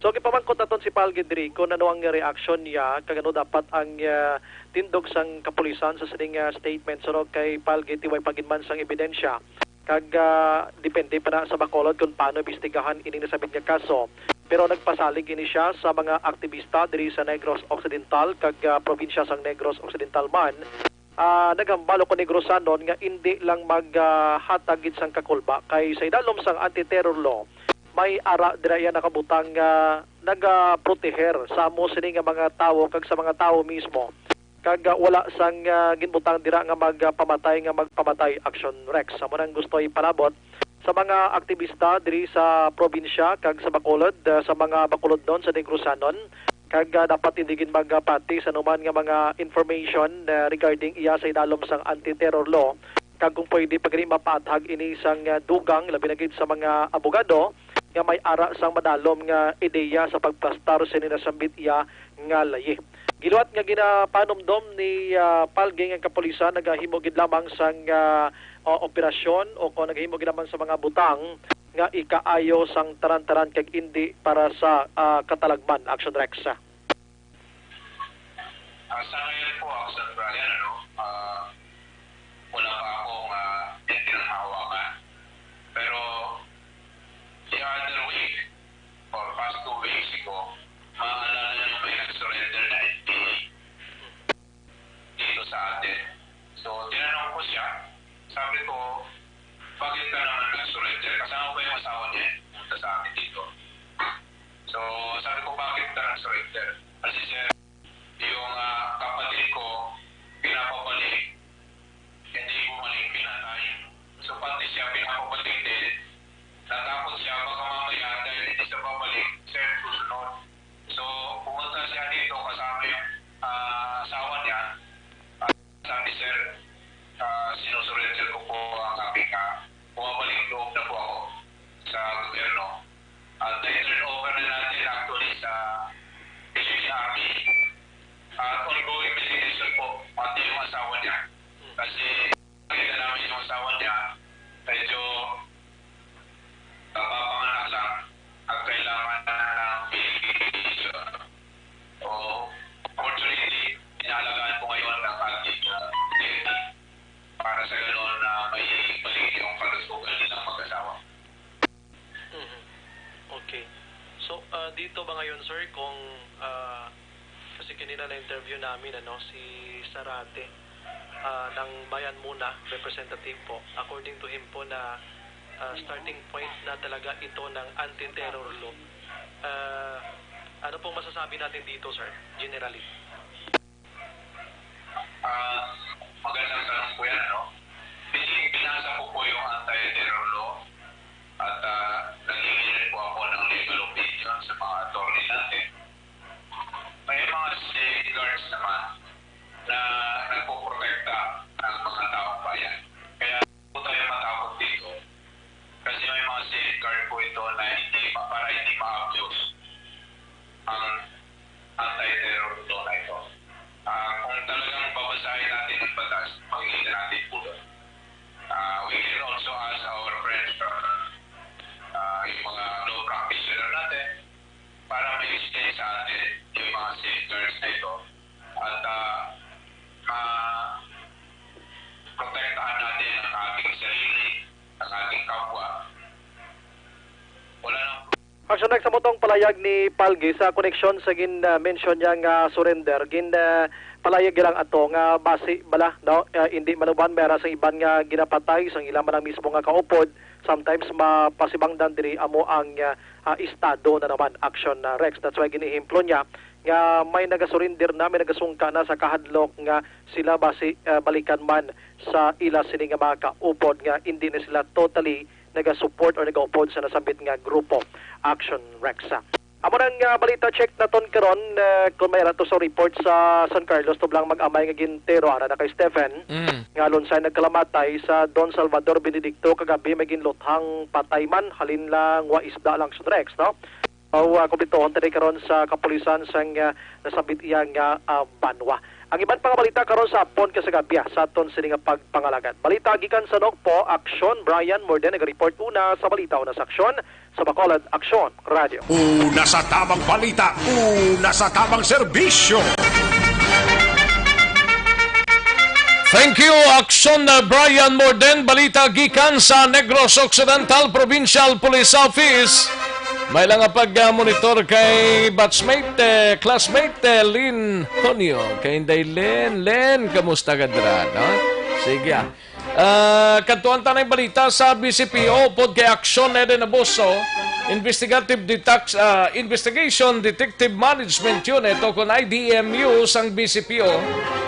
So gipamangkot naton si Palge diri kung ano ang reaksyon niya kag ano dapat ang ah, tindog sang kapulisan sa sining ah, statement. Suno kay Palge, tiway pa gid man sang ebidensya kag ah, depende pa na sa Bacolod kung paano imbestigahan ini nasambit nga kaso. Pero nagpasalig ini siya sa mga aktibista diri sa Negros Occidental kag ah, probinsya sang Negros Occidental man. Ah, naghambal ko Negrosanon nga indi lang maghatag gid sang kakulba kay sa idalom sang anti-terror law may ara dira iya nakabutang nga nagaproteher sa amo sini nga mga tawo kag sa mga tawo mismo, kag ah, wala sang ah, ginbutang dira nga magpamatay nga magpamatay. Action Rex, amo nang gusto ipalabot sa mga aktibista diri sa probinsya kag sa Bacolod, ah, sa mga Bacolodnon, sa Negrosanon, kag ah, dapat hindi gid magpati sa anuman nga mga information ah, regarding iya sa idalom sang anti-terror law, kag kung pwede pa gani mapaathag ini sang ah, dugang, labi na gid sa mga abogado nga may ara sang madalom nga ideya sa pagplastar sini nasambit iya nga layi. Giluwat nga ginapanumdom ni ah, Palge nga ang kapulisan nagahimo gid lamang sang ah, ah, operasyon o kung nagahimo gid lamang sa mga butang nga ikaayo sang tanan-tanan kag indi para sa ah, katalagman. Action Rex. Ah, sa ngayon po, Action Brian, ano, ah, wala pa akong ah, pinanghahawakan. Pero the other week, or past two weeks ago, maalala niyo may nag-surrender na N P A dito sa atin. So, tinanong ko siya, sabi ko, "Bakit ka naman nag-surrender?" Kasama ko yung asawa niya, eh, pumunta sa amin dito. So, sabi ko, "Bakit ka nag-surrender?" Kasi, sir, yung ah, kapatid ko, pinapabalik, hindi bumalik, pinatay. So, pati siya pinapabalik din. Natakot siya, baka mamaya, dahil hindi siya babalik, siya yung susunod. So, pumunta siya dito kasama yung ah, asawa niya. Sabi, "Sir, ah, sinusurrender ko po ang aking ah, bumabalik loob na po ako sa gobyerno." At na-turn over na natin actually sa Philippine Army. At ongoing medication po, pati yung asawa niya. Kasi nakita namin yung asawa niya, medyo kapapanganak lang at kailangan na ng medication. So, fortunately, inaalagaan ko ngayon ng aking ah, P N P para sa ganoon na may balik yung kalusugan nilang mag-asawa. Mhm. Okay. So, So, ah, dito ba ngayon, sir, kung, ah, kasi kanina na-interview namin, ano, si Sarate, ah, ng Bayan Muna, representative po. According to him po na, ah, starting point na talaga ito ng anti-terror law. Ah, ano pong masasabi natin dito, sir, generally? Ah, magandang tanong po yan, ano? Bini-, binasa ko po yung anti-terror law at, ah, nanghihingi po ako ng legal opinion sa mga attorney natin. May mga safeguards naman na nagpoprotekta ng mga taong bayan. Kaya po tayo matakot dito. Kasi may mga safeguard po ito na hindi ma-, para hindi ma-abuse ang anti-terror law na ito. Ah, kung talagang babasahin natin ang batas, makikita natin po doon. Ah, we can also ask our friends from, ah, yung mga law practitioner natin para ma-explain sa atin yung mga safeguards na ito at, ah, ma-protektahan natin ang ating sarili, ang ating kapwa. Wala nang Action Rex, amo tong palayag ni Palgi sa koneksyon sa gin-mention niya nga surrender. Gin, ah, palayag lang ato nga basi bala, no? Ah, hindi man uban may ara sang iban nga ginapatay sang ila man ang mismo nga kaupod. Sometimes mapasibangdan diri amo ang, ah, ah, estado na naman, Action, ah, Rex. That's why gin-ehemplo niya nga may nagasurrender na, may nagasungka na sa kahadlok nga sila basi, ah, balikan man sa ila sini nga mga kaupod nga hindi na sila totally nagasupport or nagaupod sa nasambit nga grupo, Action Rex. Amo nang, ah, balita, check naton karon, ah, kung may ara to sa report sa San Carlos, tublang mag-amay nga gintero ara na kay Stephen, Mm. nga lunsay nagkalamatay sa Don Salvador Benedicto kagabi, may ginluthang patay man, halin lang wa isda lang, Action Rex, no? O, ah, kumpletuhon ta ni karon sa kapulisan sang, ah, nasambit iya nga, ah, banwa. Ang iban pa nga balita karon sa hapon kag sa gab-i, ah, sa aton sini nga pagpangalagad. Balita gikan sa Nocpo, Aksyon, Brian Morden nag-report una sa balita, una sa Aksyon, sa Bacolod, Aksyon Radio. Una sa tamang balita, una sa tamang serbisyo. Thank you, Aksyon, uh, Brian Morden. Balita gikan sa Negros Occidental Provincial Police Office. May lang nga pag-monitor kay batchmate, eh, classmate, eh, Lynn Tonyo. Kay Inday Lynn. Lynn, kamusta ka dira, no? Sige, ah. Ah, kadtuan ta na balita sa B C P O, upod kay Aksyon Eden Abuso, Investigative Detax-, ah, Investigation Detective Management Unit o kon I D M U sang B C P O,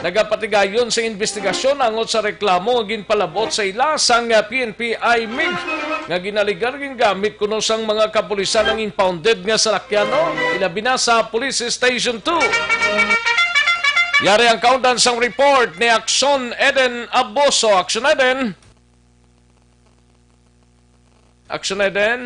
nagapatigayon sa investigasyon angot sa reklamo nga ginpalabot sa ila sang, ah, P N P I mig nga ginaligar gingamit kuno sang mga kapulisan ang impounded nga salakyan, no? Ilabi na sa Police Station two. Yari ang kaundan sang report ni Aksyon Eden Abuso. Aksyon Eden. Aksyon Eden.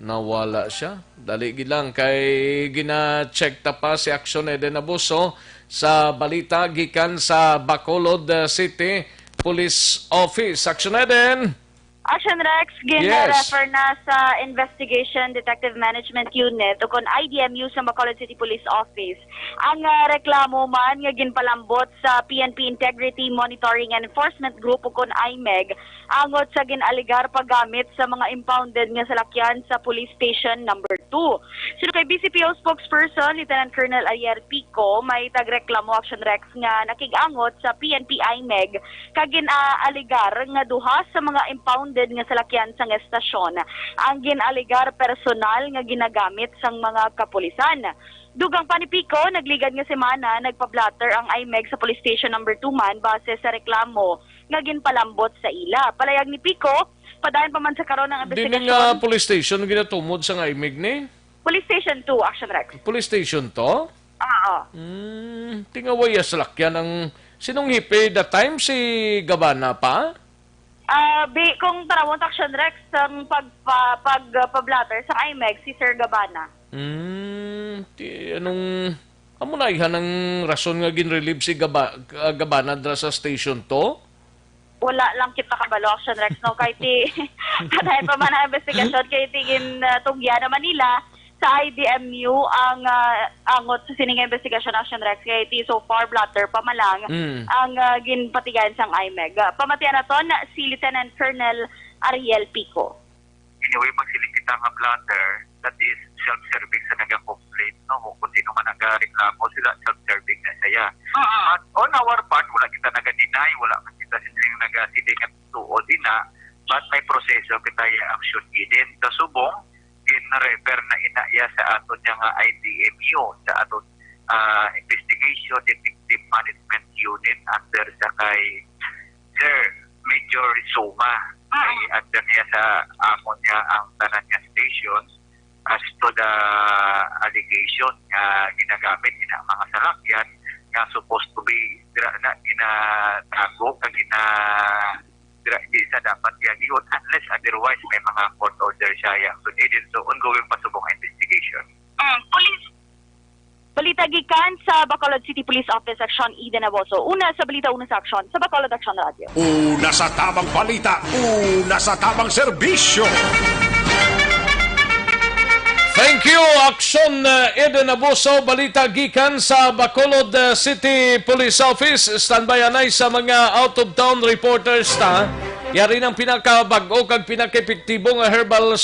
Nawala siya. Dali gid lang kay gina-check ta pa si Aksyon Eden Abuso sa balita gikan sa Bacolod, uh, City Police Office. Aksyon Eden. Action Rex, Yes. gin-refer na sa Investigation Detective Management Unit o kon I D M U sa Bacolod City Police Office ang, ah, reklamo man nga ginpalambot sa P N P Integrity Monitoring and Enforcement Group o kon I MEG angot sa gin-alegar paggamit sa mga impounded nga salakyan sa Police Station Number Two. Suno kay B C P O spokesperson Lieutenant Colonel Ariel Pico, may tagreklamo, Action Rex, nga nakig-angot sa P N P I MEG kag gin-aalegar nga duha sa mga impounded nga salakyan sang estasyon ang gin-alegar personal nga ginagamit sang mga kapulisan. Dugang pa ni Pico, nagligad nga semana nagpa-blotter ang I MEG sa Police Station Number Two man base sa reklamo nga ginpalambot sa ila. Palayag ni Pico, padayon pa man sa karon ang Dili investigasyon. nga police station ginatumod sang I MEG ni? Police Station Two, Action Rex. Police Station to? Oo. Hmm, tingaway ya salakyan ang sinong hepe that time, si Gabana pa? Ah, bi-, kung tarawon ta, Action Rex, ang pagpa-, pag, ah, pa-blotter sa I MEG, si Sir Gabana. Hmm, ti-, anong, amo na ihan ang rason nga gin-relieve si Gaba-, ah, Gabana dra sa Station Two? Wala lang kita kabalo, Action Rex, no? Kay ti, padayon pa man ang investigasyon, kay ti gin, ah, tugyan naman nila sa I D M U ang, ah, angot sa sining investigasyon, Action Rex. Kay ti so far, blotter pa man lang Mm. ang, ah, ginpatigayon sang I MEG. Ah, pamatian naton si Lieutenant Colonel Ariel Pico. Anyway, magsiling kita nga blotter, that is self-serving sa naga-complaint, no? Kung sino man nagareklamo, sila self-serving na siya. Mm. But on our part, wala kita naga-deny, wala man kita sining nagasiling nga tuod ina, but may proseso kita iya action inin. Sa subong, gin-refer na ina iya sa aton niya nga I D M U, sa aton, ah, Investigation Detective Management Unit under sa kay Sir Major Rizuma. Mm. Kay under niya sa amon niya ang tanan nga stations as to the allegation nga ginagamit ina ang mga salakyan nga supposed to be dira na ginatago kag gina dira di sa dapat giagion unless otherwise may mga court order siya iya action inin. So ongoing pa subong ang investigation. Mm, police. Balita gikan sa Bacolod City Police Office, Action Eden Abuso. Una sa balita, una sa aksyon, sa Bacolod Action Radio. Una sa tamang balita, una sa tamang serbisyo. Thank you, Action, uh, Eden Abuso. Balita gikan sa Bacolod, uh, City Police Office. Standby anay sa mga out-of-town reporters ta. Yari ng pinakabag-o kag pinakaepektibo nga herbal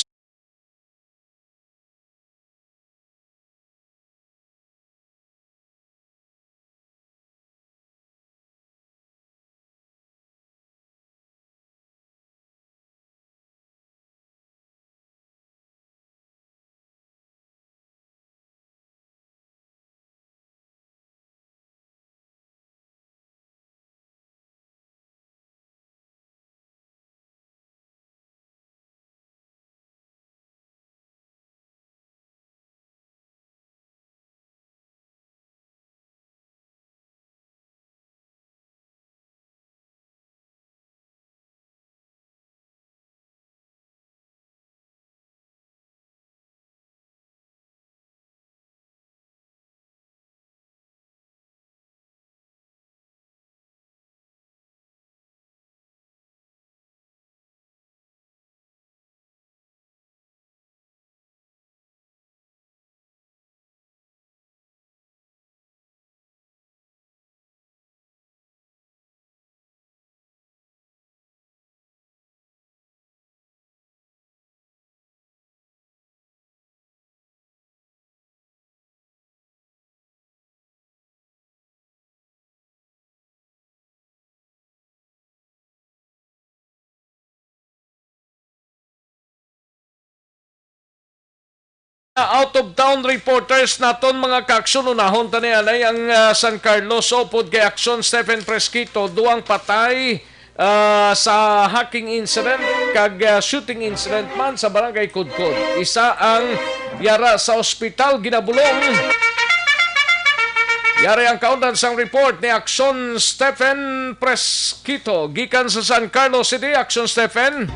Out of town reporters naton, mga kaaksyon, unahon ta ni anay ang, ah, San Carlos upod kay Aksyon Stephen Fresquito, duwang patay, ah, sa hacking incident kag, ah, shooting incident man sa Barangay Kudkod. Isa ang yara sa ospital ginabulong. Yari ang kaundan sang report ni Aksyon Stephen Fresquito gikan sa San Carlos City. Aksyon Stephen.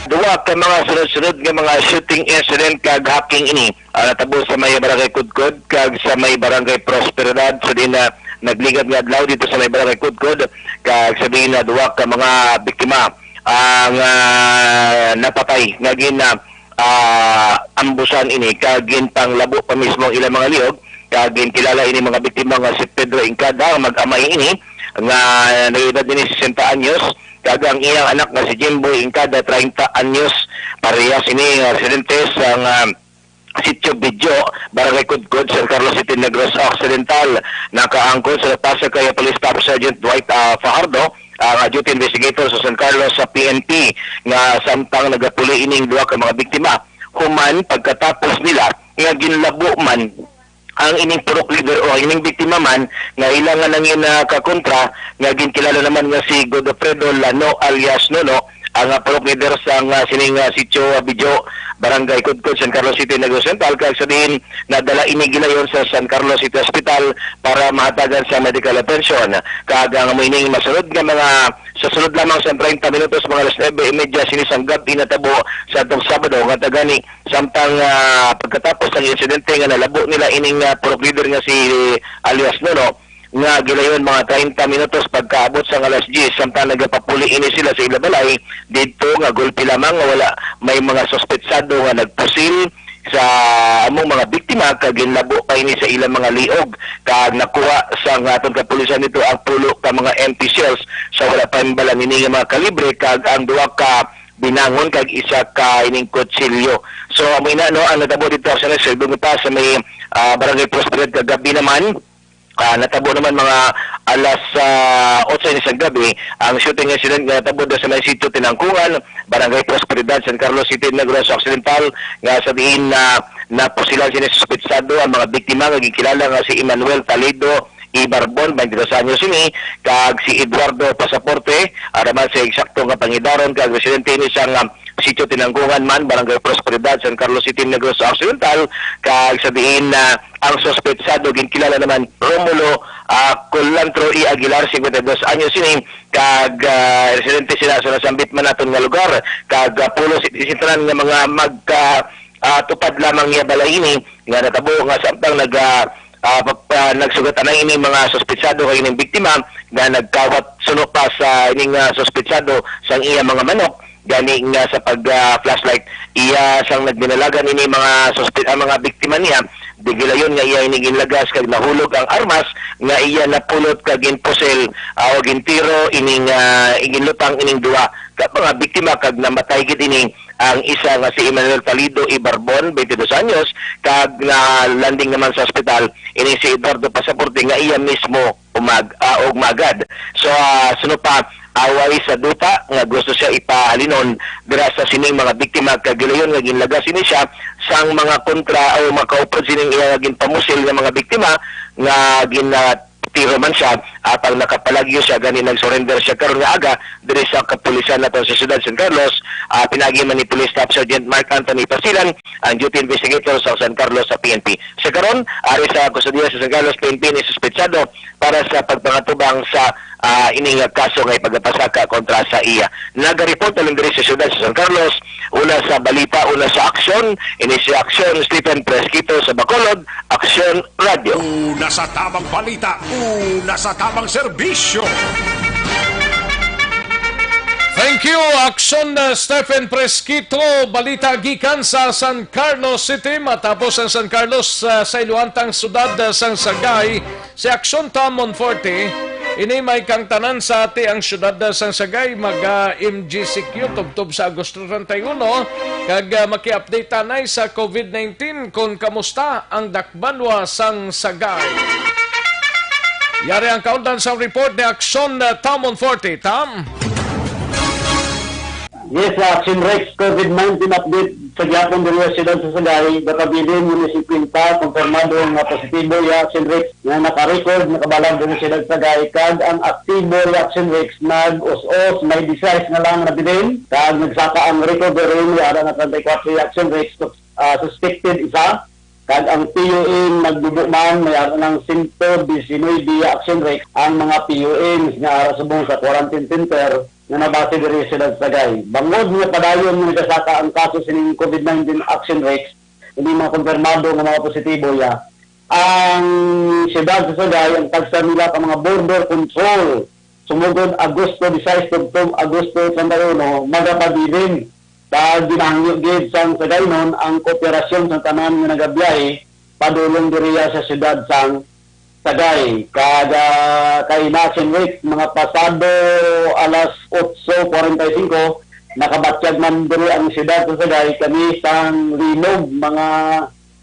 Duwa ka mga sunod-sunod nga mga shooting incident kag hacking ini ang natabo sa may Barangay Kudkod kag sa may Barangay Prosperidad sa din na nagligad nga adlaw dito sa may Barangay Kudkod, kag sa din na duwa ka mga biktima ang, ah, napatay nga gin, ah, ah, ambusan ini kag ginpanglabo pa mismo ang ilang mga liog, kag ginkilala ini mga biktima nga si Pedro Incada, ang mag-amay ini nga nag-edad ini sesenta anyos, kag ang iyang anak nga si Jimboy Incada, treinta anyos, parehas ini nga residente sa, ah, Sitio Bidyo, Barangay Kudkod, San Carlos City, Negros Occidental. Nakaangkon sa Pasakaya Police Staff Sergeant Dwight, ah, Fajardo, ang, ah, duty investigator sa San Carlos sa P N P, nga samtang nagapuli ining duha ka mga biktima. Human pagkatapos nila nga ginlabo man ang ining purok leader o ining biktima man nga ila nga nangin, ah, kakontra, nga ginkilala naman nga si Godofredo Lano alias Nono, ang, ah, purok leader sang, ah, sining, ah, sitio, ah, Bidyo, Barangay Kudkod, San Carlos City, Negros Occidental, kag sa diin nadala ini gilayon sa San Carlos City Hospital para mahatagan sa medical attention. Kag ang amo ining masunod nga mga, sa sunod lamang sa treinta minutos, mga alas nuebe y media sini sang gab-i natabo sa atong Sabado, nga tagani samtang, ah, pagkatapos sang insidente nga nalabo nila ining, ah, purok leader nga si alias Nono, nga gilayon mga treinta minutos pagkaabot sang alas diyes, samtang nagapapuli ini sila sa ila balay, didto nga gulpi lamang nga wala may mga suspetsado nga nagpusil sa among mga biktima, kag ginlabo pa ini sa ilang mga liog, kag nakuha sa nga aton kapulisan dito ang pulo ka mga empty shells sa wala pa himbalan ini nga mga kalibre, kag ang duha ka binangon kag isa ka ining kutsilyo. So, amo ina, no, ang natabo dito sa National Bumipa sa may, ah, Barangay Prosperidad kagabi naman. Ah, natabo naman mga alas, ah, otso ini sa gabi ang shooting incident nga natabo sa may Sitio Tinangkungan, Barangay Prosperidad, San Carlos City, Negros Occidental, nga sa diin na napusilan sini suspetsado ang mga biktima nga ginkilala nga si Emmanuel Talido Ibarbon, twenty-dos anyos ini, kag si Eduardo Pasaporte, ara man sa eksakto nga pangidaron kag residente ini sang, ah, Sitio Tinangkungan man, Barangay Prosperidad, San Carlos City, Negros Occidental, kag sa diin na ang suspetsado ginkilala naman Romulo, ah, Colantro E. Aguilar, cincuenta y dos anyos ini, kag, ah, residente sila sa nasambit man naton nga lugar, kag, ah, pulos iti sintran nga mga magka, ah, tupad lamang niya balay ini nga natabo nga samtang nag, ah, ah, pa, pa, nagsugat anay ini mga suspetsado kag ining biktima nga nagkawat suno pa sa ining, ah, suspetsado sang iya mga manok. Gani nga sa pag, ah, flashlight, iya sang nagdinalagan ini mga suspe-, ang mga biktima niya, di gilayon nga iya ini ginlagas kag nahulog ang armas nga iya napulot kag ginpusil, ah, o gintiro ining, ah, ginlutang ining duha ka mga biktima kag namatay gid ini ang isa nga si Emmanuel Talido Ibarbon, twenty-dos anyos, kag nalanding naman sa ospital ini si Eduardo Pasaporte nga iya mismo umag-, ah, ugmagad. So, ah, suno pa, away sa duta nga gusto siya ipahalinon dira sa sining mga biktima, kag gilayon nga ginlagas ini siya sang mga kontra o makaupod sining iya nga ginpamusil nga mga biktima nga gin, ah, tiro man siya, apang nakapalagyo siya, gani nag-surrender siya karon nga aga diri sa kapulisan naton sa siyudad San Carlos. Ah, pinaagi man ni Police Staff Sergeant Mark Anthony Pasilan, ang duty investigator sa San Carlos sa P N P. Sa karon, ari sa kustodiya sa San Carlos P N P ni suspetsado para sa pagpangatubang sa, ah, ini nga kaso nga ipagapasaka kontra sa iya. Nagareport na lang diri sa siyudad sa San Carlos, una sa balita, una sa aksyon, ini si Aksyon Stephen Fresquito sa Bacolod, Aksyon Radio. Una sa tamang balita, una sa tamang serbisyo. Thank you, Aksyon, uh, Stephen Fresquito. Balita gikan sa San Carlos City. Matapos ang San Carlos, uh, sa iluhantang siyudad, uh, sang Sagay, si Aksyon Tom Monforte. Ini may kangtanan sa ati ang siyudad, uh, sang Sagay, mag, uh, M G C Q, tubtob sa Agosto treinta y uno. Kag, uh, maki-update tanay sa COVID nineteen kung kamusta ang dakbanwa sang Sagay. Yari ang kaundan sang report ni Aksyon, uh, Tom Monforte. Tom? Yes, uh, Action Rex, COVID nineteen update sa gihapon diri sa siyudad sa Sagay, nakabilin nga may singkwenta, konfirmado nga positibo, ya, Action Rex, nga naka-record, nakabalag diri sa siyudad sa Sagay, kag ang aktibo, ya, Action Rex, nag-us-us, may disais na lang nabilin, kag nagsaka ang recovery, may ara na treinta y cuatro, ya, Action Rex, ah, suspected isa, kag ang P U N nagbubo man, may ara nang sento diecinuebe, ya, Action Rex, ang mga P U N nga ara subong sa quarantine center nga nabase diri sa siyudad sa Sagay. Bangod nga padayon nga nagasaka ang kaso sining COVID nineteen, Action Rex, hindi mga kumpirmado nga mga positibo, ya, ang siyudad sa Sagay, ang tagsa nila ka mga border control, sumugod Agosto disais tubtob Agosto treinta y uno, magapabilin. Kag ginahangyo gid sang Sagaynon ang kooperasyon sang tanan nga nagabiyahe padulong diriya sa siyudad sang Sagay. Kag, ah, kay na, Action Rex, mga pasado alas otso cuarenta y cinco, nakabatyag man diri ang siyudad sa Sagay, kami sang linog, mga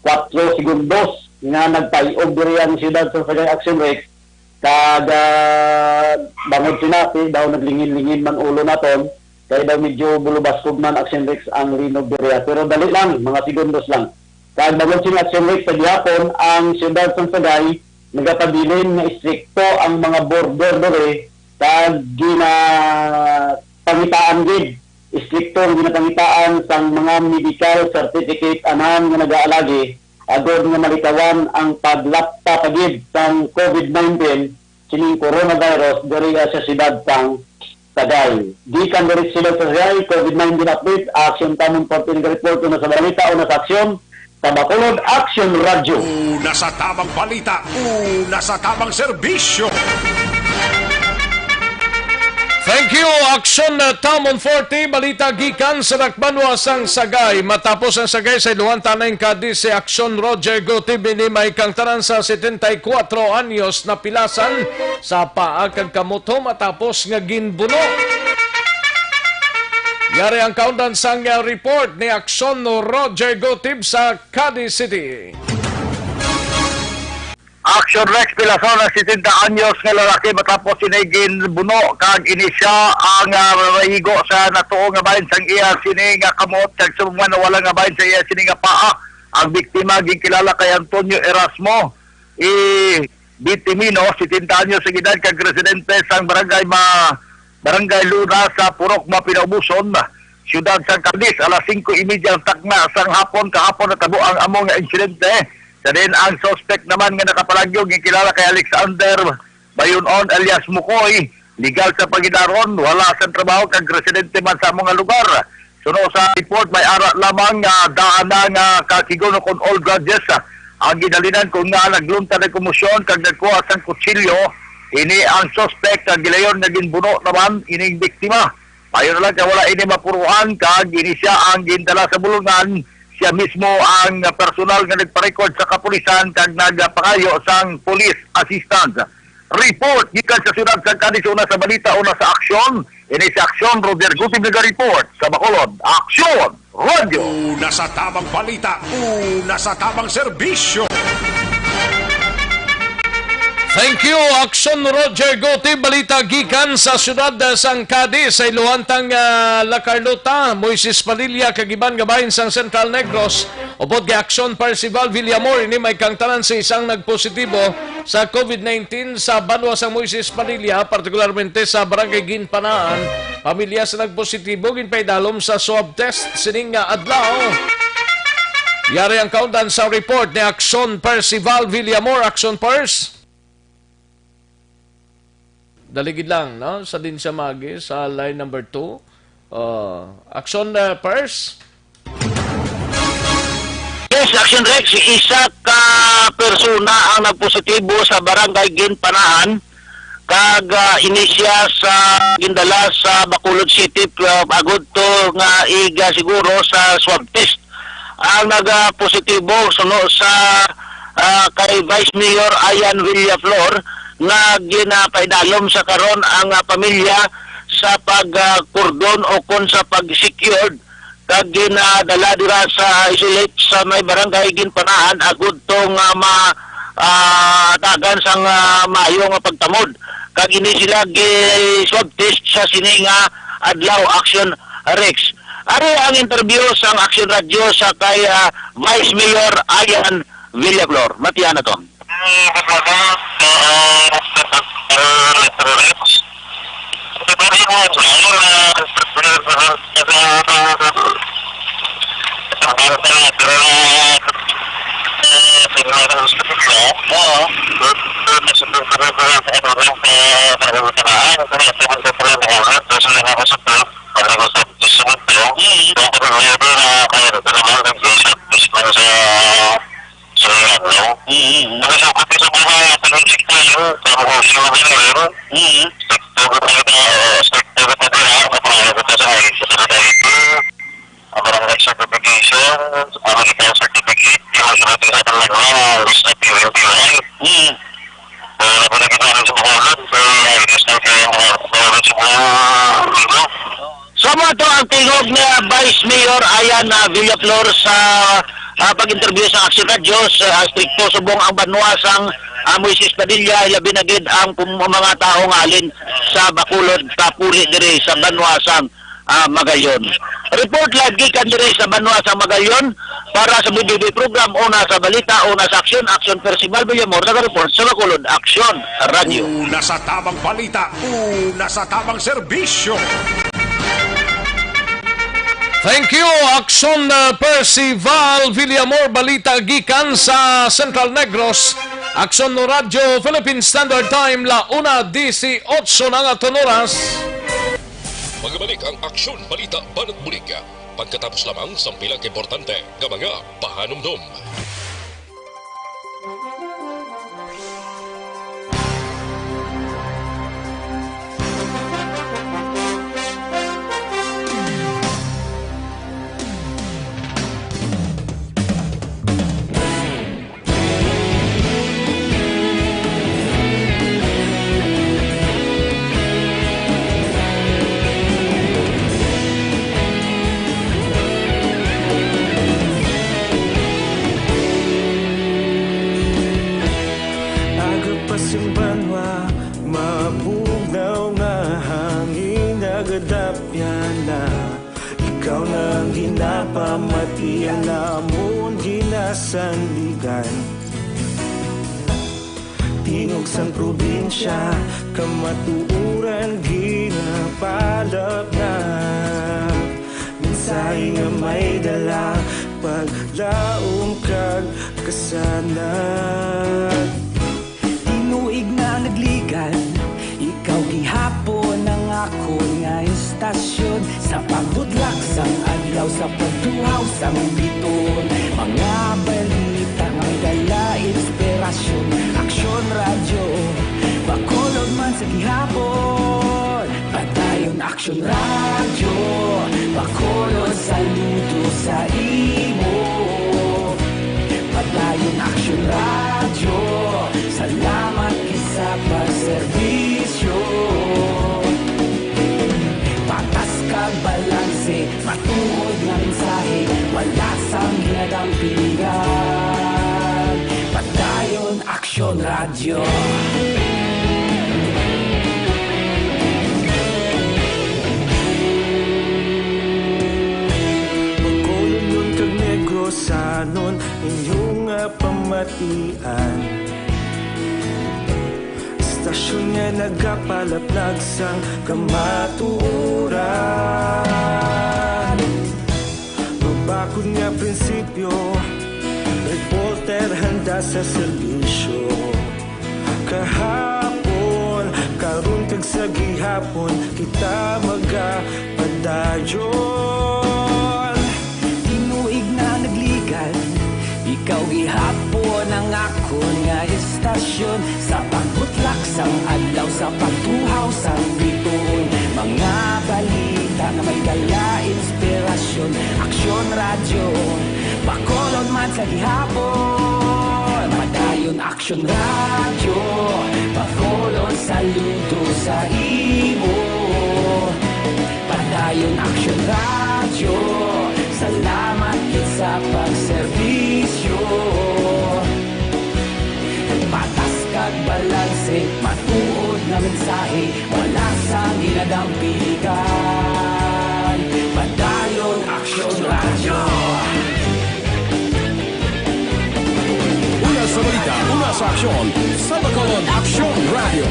kuwatro segundos nga nagpay-og diri ang siyudad sa Sagay, Action Rex. Kag, ah, bangod sina, ti daw naglingin-lingin man ulo naton, kay daw medyo bulubaskog man, Action Rex, ang linog diriya. Pero dali lang, mga segundos lang. Kag bangod sina, Action Rex, sa gihapon, ang siyudad sang Sagay nagapabilin nga istrikto ang mga border diri, kag ginapangitaan gid, istrikto ang ginapangitaan sang mga medical certificate anang nga nagaalagi agod nga malikawan ang paglapta pa gid sang COVID nineteen, sining coronavirus, diri sa siyudad sang Sagay. Gikan diri sa siyudad sa Sagay, COVID nineteen update, Action Tom Monforte nagareport, una sa balita, una sa aksyon, sa Bacolod Action Radio. Una sa tamang balita, una sa tamang serbisyo. Thank you, Action, uh, Tom Monforte. Balita gikan sa dakbanwa sang Sagay. Matapos ang Sagay sa iluhan tanay ka di si Action Roger Gutib, ini may kangtanan sa setenta y cuatro anyos, napilasan sa paa kag kamot matapos nga ginbuno. Yari ang kaundan sang, ah, report ni Aksyon Roger Gutib sa Cadiz City. Action Rex Pilazon, ang setenta anyos nga lalaki, matapos sini ginbuno kag inisya ang, ah, naigo sa natuo nga bahin sang iya sini nga kamot kag sumungman wala nga bahin sa iya sini nga paa. Ang biktima ginkilala kay Antonio Erasmo E. Bitimino, setenta anyos ang edad, kag residente sang barangay Ma-, Barangay Luna sa Purok Mapinaubuson, siyudad sang Cadiz. Alas singko y media ang takna sang hapon kahapon natabo ang amo nga insidente. Sa diin ang suspect naman nga nakapalagyo ginkilala kay Alexander Bayunon alias Mukoy, legal sa paginaron, wala sang trabaho kag residente man sa amo nga lugar. Suno sa report, may ara lamang nga daan na nga kakigon kon all grudges, ah, ang ginhalinan kon nga nagluntad ang komosyon kag nagkuha sang kutsilyo. Ini ang suspect nga gilayon nga ginbuno naman ining biktima. Maayo na lang kay wala ini mapuruhan kag ini siya ang gindala sa bulungan. Siya mismo ang personal nga nagpa-record sa kapulisan kag nagpangayo sang police assistance. Report gikan sa siyudad sang Cadiz, una sa balita, una sa aksyon. Ini sa aksyon, Roger Gutib naga-report sa Bacolod. Aksyon! Radyo. Una sa tamang balita, una sa tamang serbisyo. Thank you, Aksyon Roger Gutib. Balita gikan sa siyudad, ah, sang Cadiz, sa iluhan tang, ah, La Carlota, Moises Padilla, kag iban nga bahin sang Central Negros. Upod kay Aksyon Percival Villamor, ini may kaangtanan sa isang nagpositibo sa COVID nineteen sa banwa sang Moises Padilla, partikularmente sa Barangay Ginpanaan. Pamilya sa nagpositibo ginpaidalom sa swab test sining nga adlaw. Yari ang kaundan sa report ni Aksyon Percival Villamor. Aksyon Pers. Dali gid lang, no? Sa din siya magi sa line number two. Uh, Aksyon, uh, Pers. Yes, Action Rex, isa ka persona ang nagpositibo sa Barangay Ginpanaan, kag, ah, ini siya sa gindala sa Bacolod City, ah, agud to nga iga siguro sa swab test. Ang nagapositibo suno sa, ah, kay Vice Mayor Ian Villaflor nga ginapaidalom sa karon ang, ah, pamilya sa pag, ah, kordon o kon sa pag-secured kag ginadala dira sa isolate sa may barangay Ginpanaan agud to nga ma, ah, tagan sang, ah, maayo nga pagtamod. Kag ini sila gi-swab test sa sini nga adlaw, Action Rex. Ari ang interview sang Action Radio sa kay, ah, Vice Mayor Ian Villaflor. Batian nato. Mm, mm, mm. Mm. Sa mo to ang tingog ni, ah, Vice Mayor Ian, ah, Villaflor sa, ah, pag-interview sa Action Radio, ah, strikto subong ang banwa sang, ah, Moises Padilla, labi na gid ang pum-, mga tawo nga halin sa Bacolod, kapuli diri sa banwa sang, ah, Magayon. Report live gikan diri sa banwa sang Magayon para sa B B B program, una sa balita, una sa aksyon, Action Percival Villamor, naga-report sa Bacolod, Action Radio. Una sa tamang balita, una sa tamang serbisyo. Thank you, Action, uh, Percival Villamor. Balita gikan sa Central Negros. Action Radio Philippine Standard Time, la una dieciocho na ang aton oras. Magbalik ang Aksyon Balita Banat Bulig pagkatapos lamang sang pila ka importante nga mga pahanumdom. Pamatian namon ginasandigan, tingog sang probinsya, kamatuoran ginapalapnap. Mensahe nga may dala, paglaom kag kasanag. Tinuig na nagligad, ikaw gihapon ang akon nga istasyon. Sa pagbutlak sang adlaw, sa pagtuhaw sang biton, mga balita nga may dala inspirasyon. Aksyon Radyo, Bacolod man sa gihapon. Padayon Aksyon Radyo, Bacolod, saludo sa imo. Padayon Aksyon Radyo, salamat gid sa pagserbisyo. Patas kag balanse, matuod nga mensahe, wala sang ginadampigan. Padayon Aksyon Radyo. Bacolodnon kag Negrosanon, inyo nga pamatian. Istasyon nga nagapalaplag sang kamatuoran. Mabakod nga prinsipyo, reporter handa sa serbisyo. Kahapon, karon kag sa gihapon, kita magapadayon. Tinuig na nagligad, ikaw gihapon ang akon nga istasyon. Sa pagbutlak sang adlaw, sa pagtuhaw sang bituon, mga balita nga may dala inspirasyon. Aksyon Radyo, Bacolod man sa gihapon. Padayon Aksyon Radyo, Bacolod, saludo sa imo. Padayon Aksyon Radyo, salamat gid sa pagserbisyo. Patas kag balanse, matuod nga mensahe, wala sang ginadampigan. Padayon Aksyon Radyo. Una sa balita, una sa aksyon, sa Bacolod Aksyon Radyo.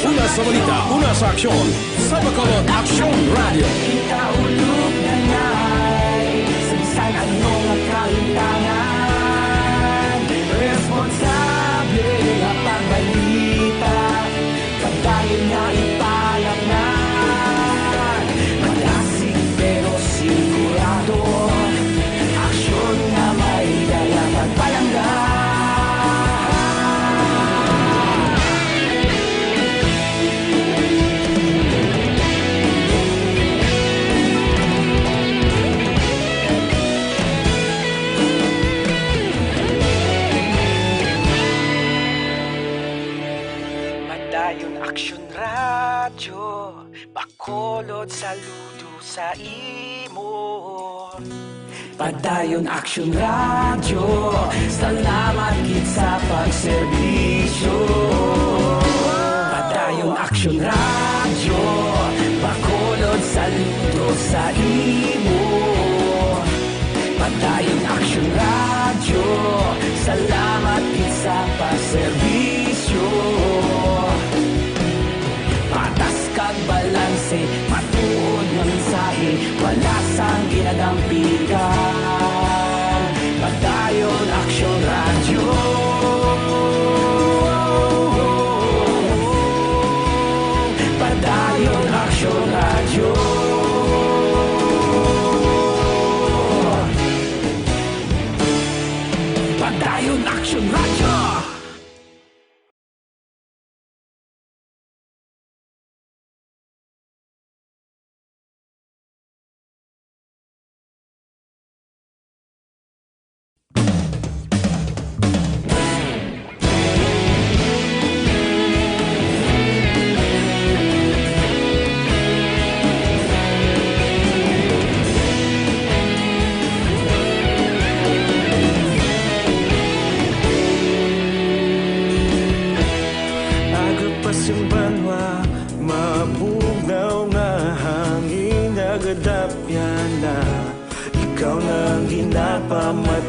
Una sa balita, una sa aksyon, sa Bacolod Aksyon Radyo. Kita ulog na ngay, sa bisan ano nga kalimtangan, responsable nga pagbalita, padayon nga ipalapngan. Madasig pero sigurado, aksyon nga may dala pagpalangga. Padayon Aksyon Radyo, Bacolod, saludo sa imo. Padayon Aksyon Radyo, salamat gid sa pagserbisyo. Padayon Aksyon Radyo, Bacolod, saludo sa imo. Padayon Aksyon Radyo, salamat gid sa pagserbisyo. Patas kag balanse, matuod nga mensahe, wala sang ginadampigan. Padayon Aksyon Radyo.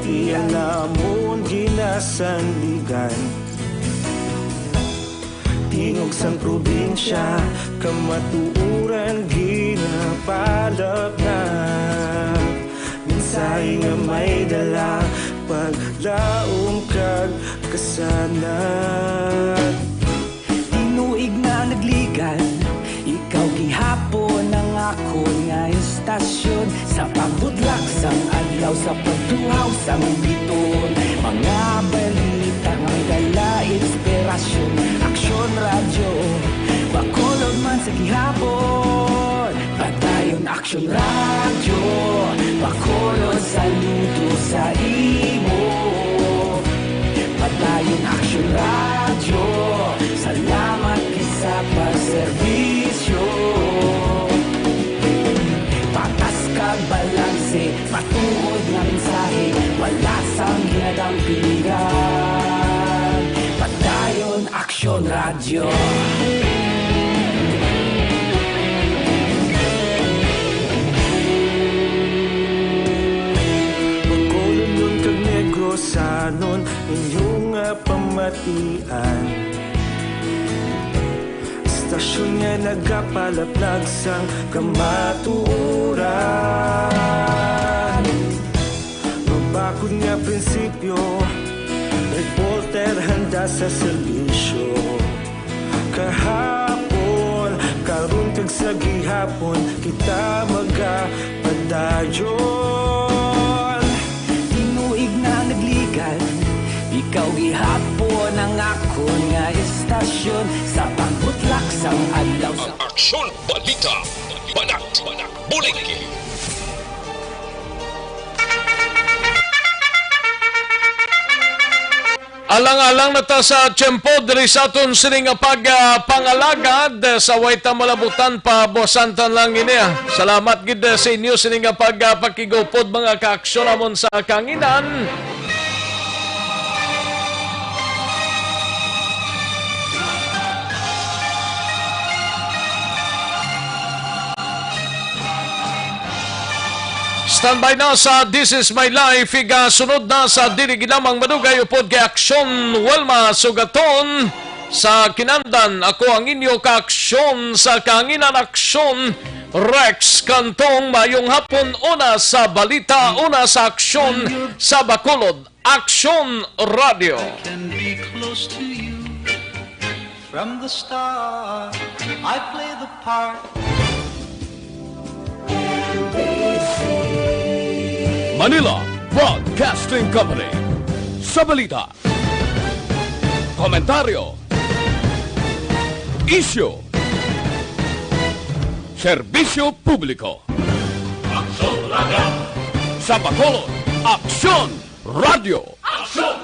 Iya namon ginasandigan. Tingog sang probinsya, kamatuoran ginapalapnag. Mensahe nga may dala, paglaom kag kasanag. Tinuig nga nagligan, ikaw gihapon ang akon nga istasyon. Sa pagbutlak sang adlaw, sa pagtuhaw sang biton, mga balita nga may dala inspirasyon. Aksyon Radyo, Bacolod man sa gihapon. Padayon Aksyon Radyo, Bacolod, saludo sa imo. Padayon Aksyon Radyo, salamat gid sa pagserbisyo. Patas kag balanse, matuod nga mensahe, wala sang ginadampingan. Padayon Aksyon Radyo. Bacolodnon kag Negrosanon, inyo nga pamatian. Istasyon nga nagapalapnag sang kamatuoran. Mabakod nga prinsipyo, reporter handa sa serbisyo. Kahapon, karon kag sa gihapon, kita magapadayon. Tinuig nga nagligan, ikaw gihapon ang akon nga istasyon. Sa pagbutlak sang adlaw, sa Ang Aksyon Balita, Banat, Buliki. Alang-alang na ta sa tiyempo diri sa aton sini nga pag, ah, pangalagad, sa way ta malabutan, pabuasan ta lang ini, ah. Salamat gid, ah, sa inyo sini nga pag, ah, pakigupod, mga kaaksyon namon sa kahanginan. Standby na sa This Is My Life, igasunod na sa dili gid lamang madugay upod kay Aksyon Wilma Sugaton sa Kinandan. Ako ang inyo kaaksyon sa kahanginan, Aksyon Rex Cantong. Mayong hapon, una sa balita, una sa aksyon sa Bacolod. Aksyon Radyo. I can be close to you from the start. I play the part. Manila Broadcasting Company. Sa balita, komentaryo, isyu, serbisyo publiko. Aksyon Radyo. Sa Bacolod, Aksyon Radyo. Aksyon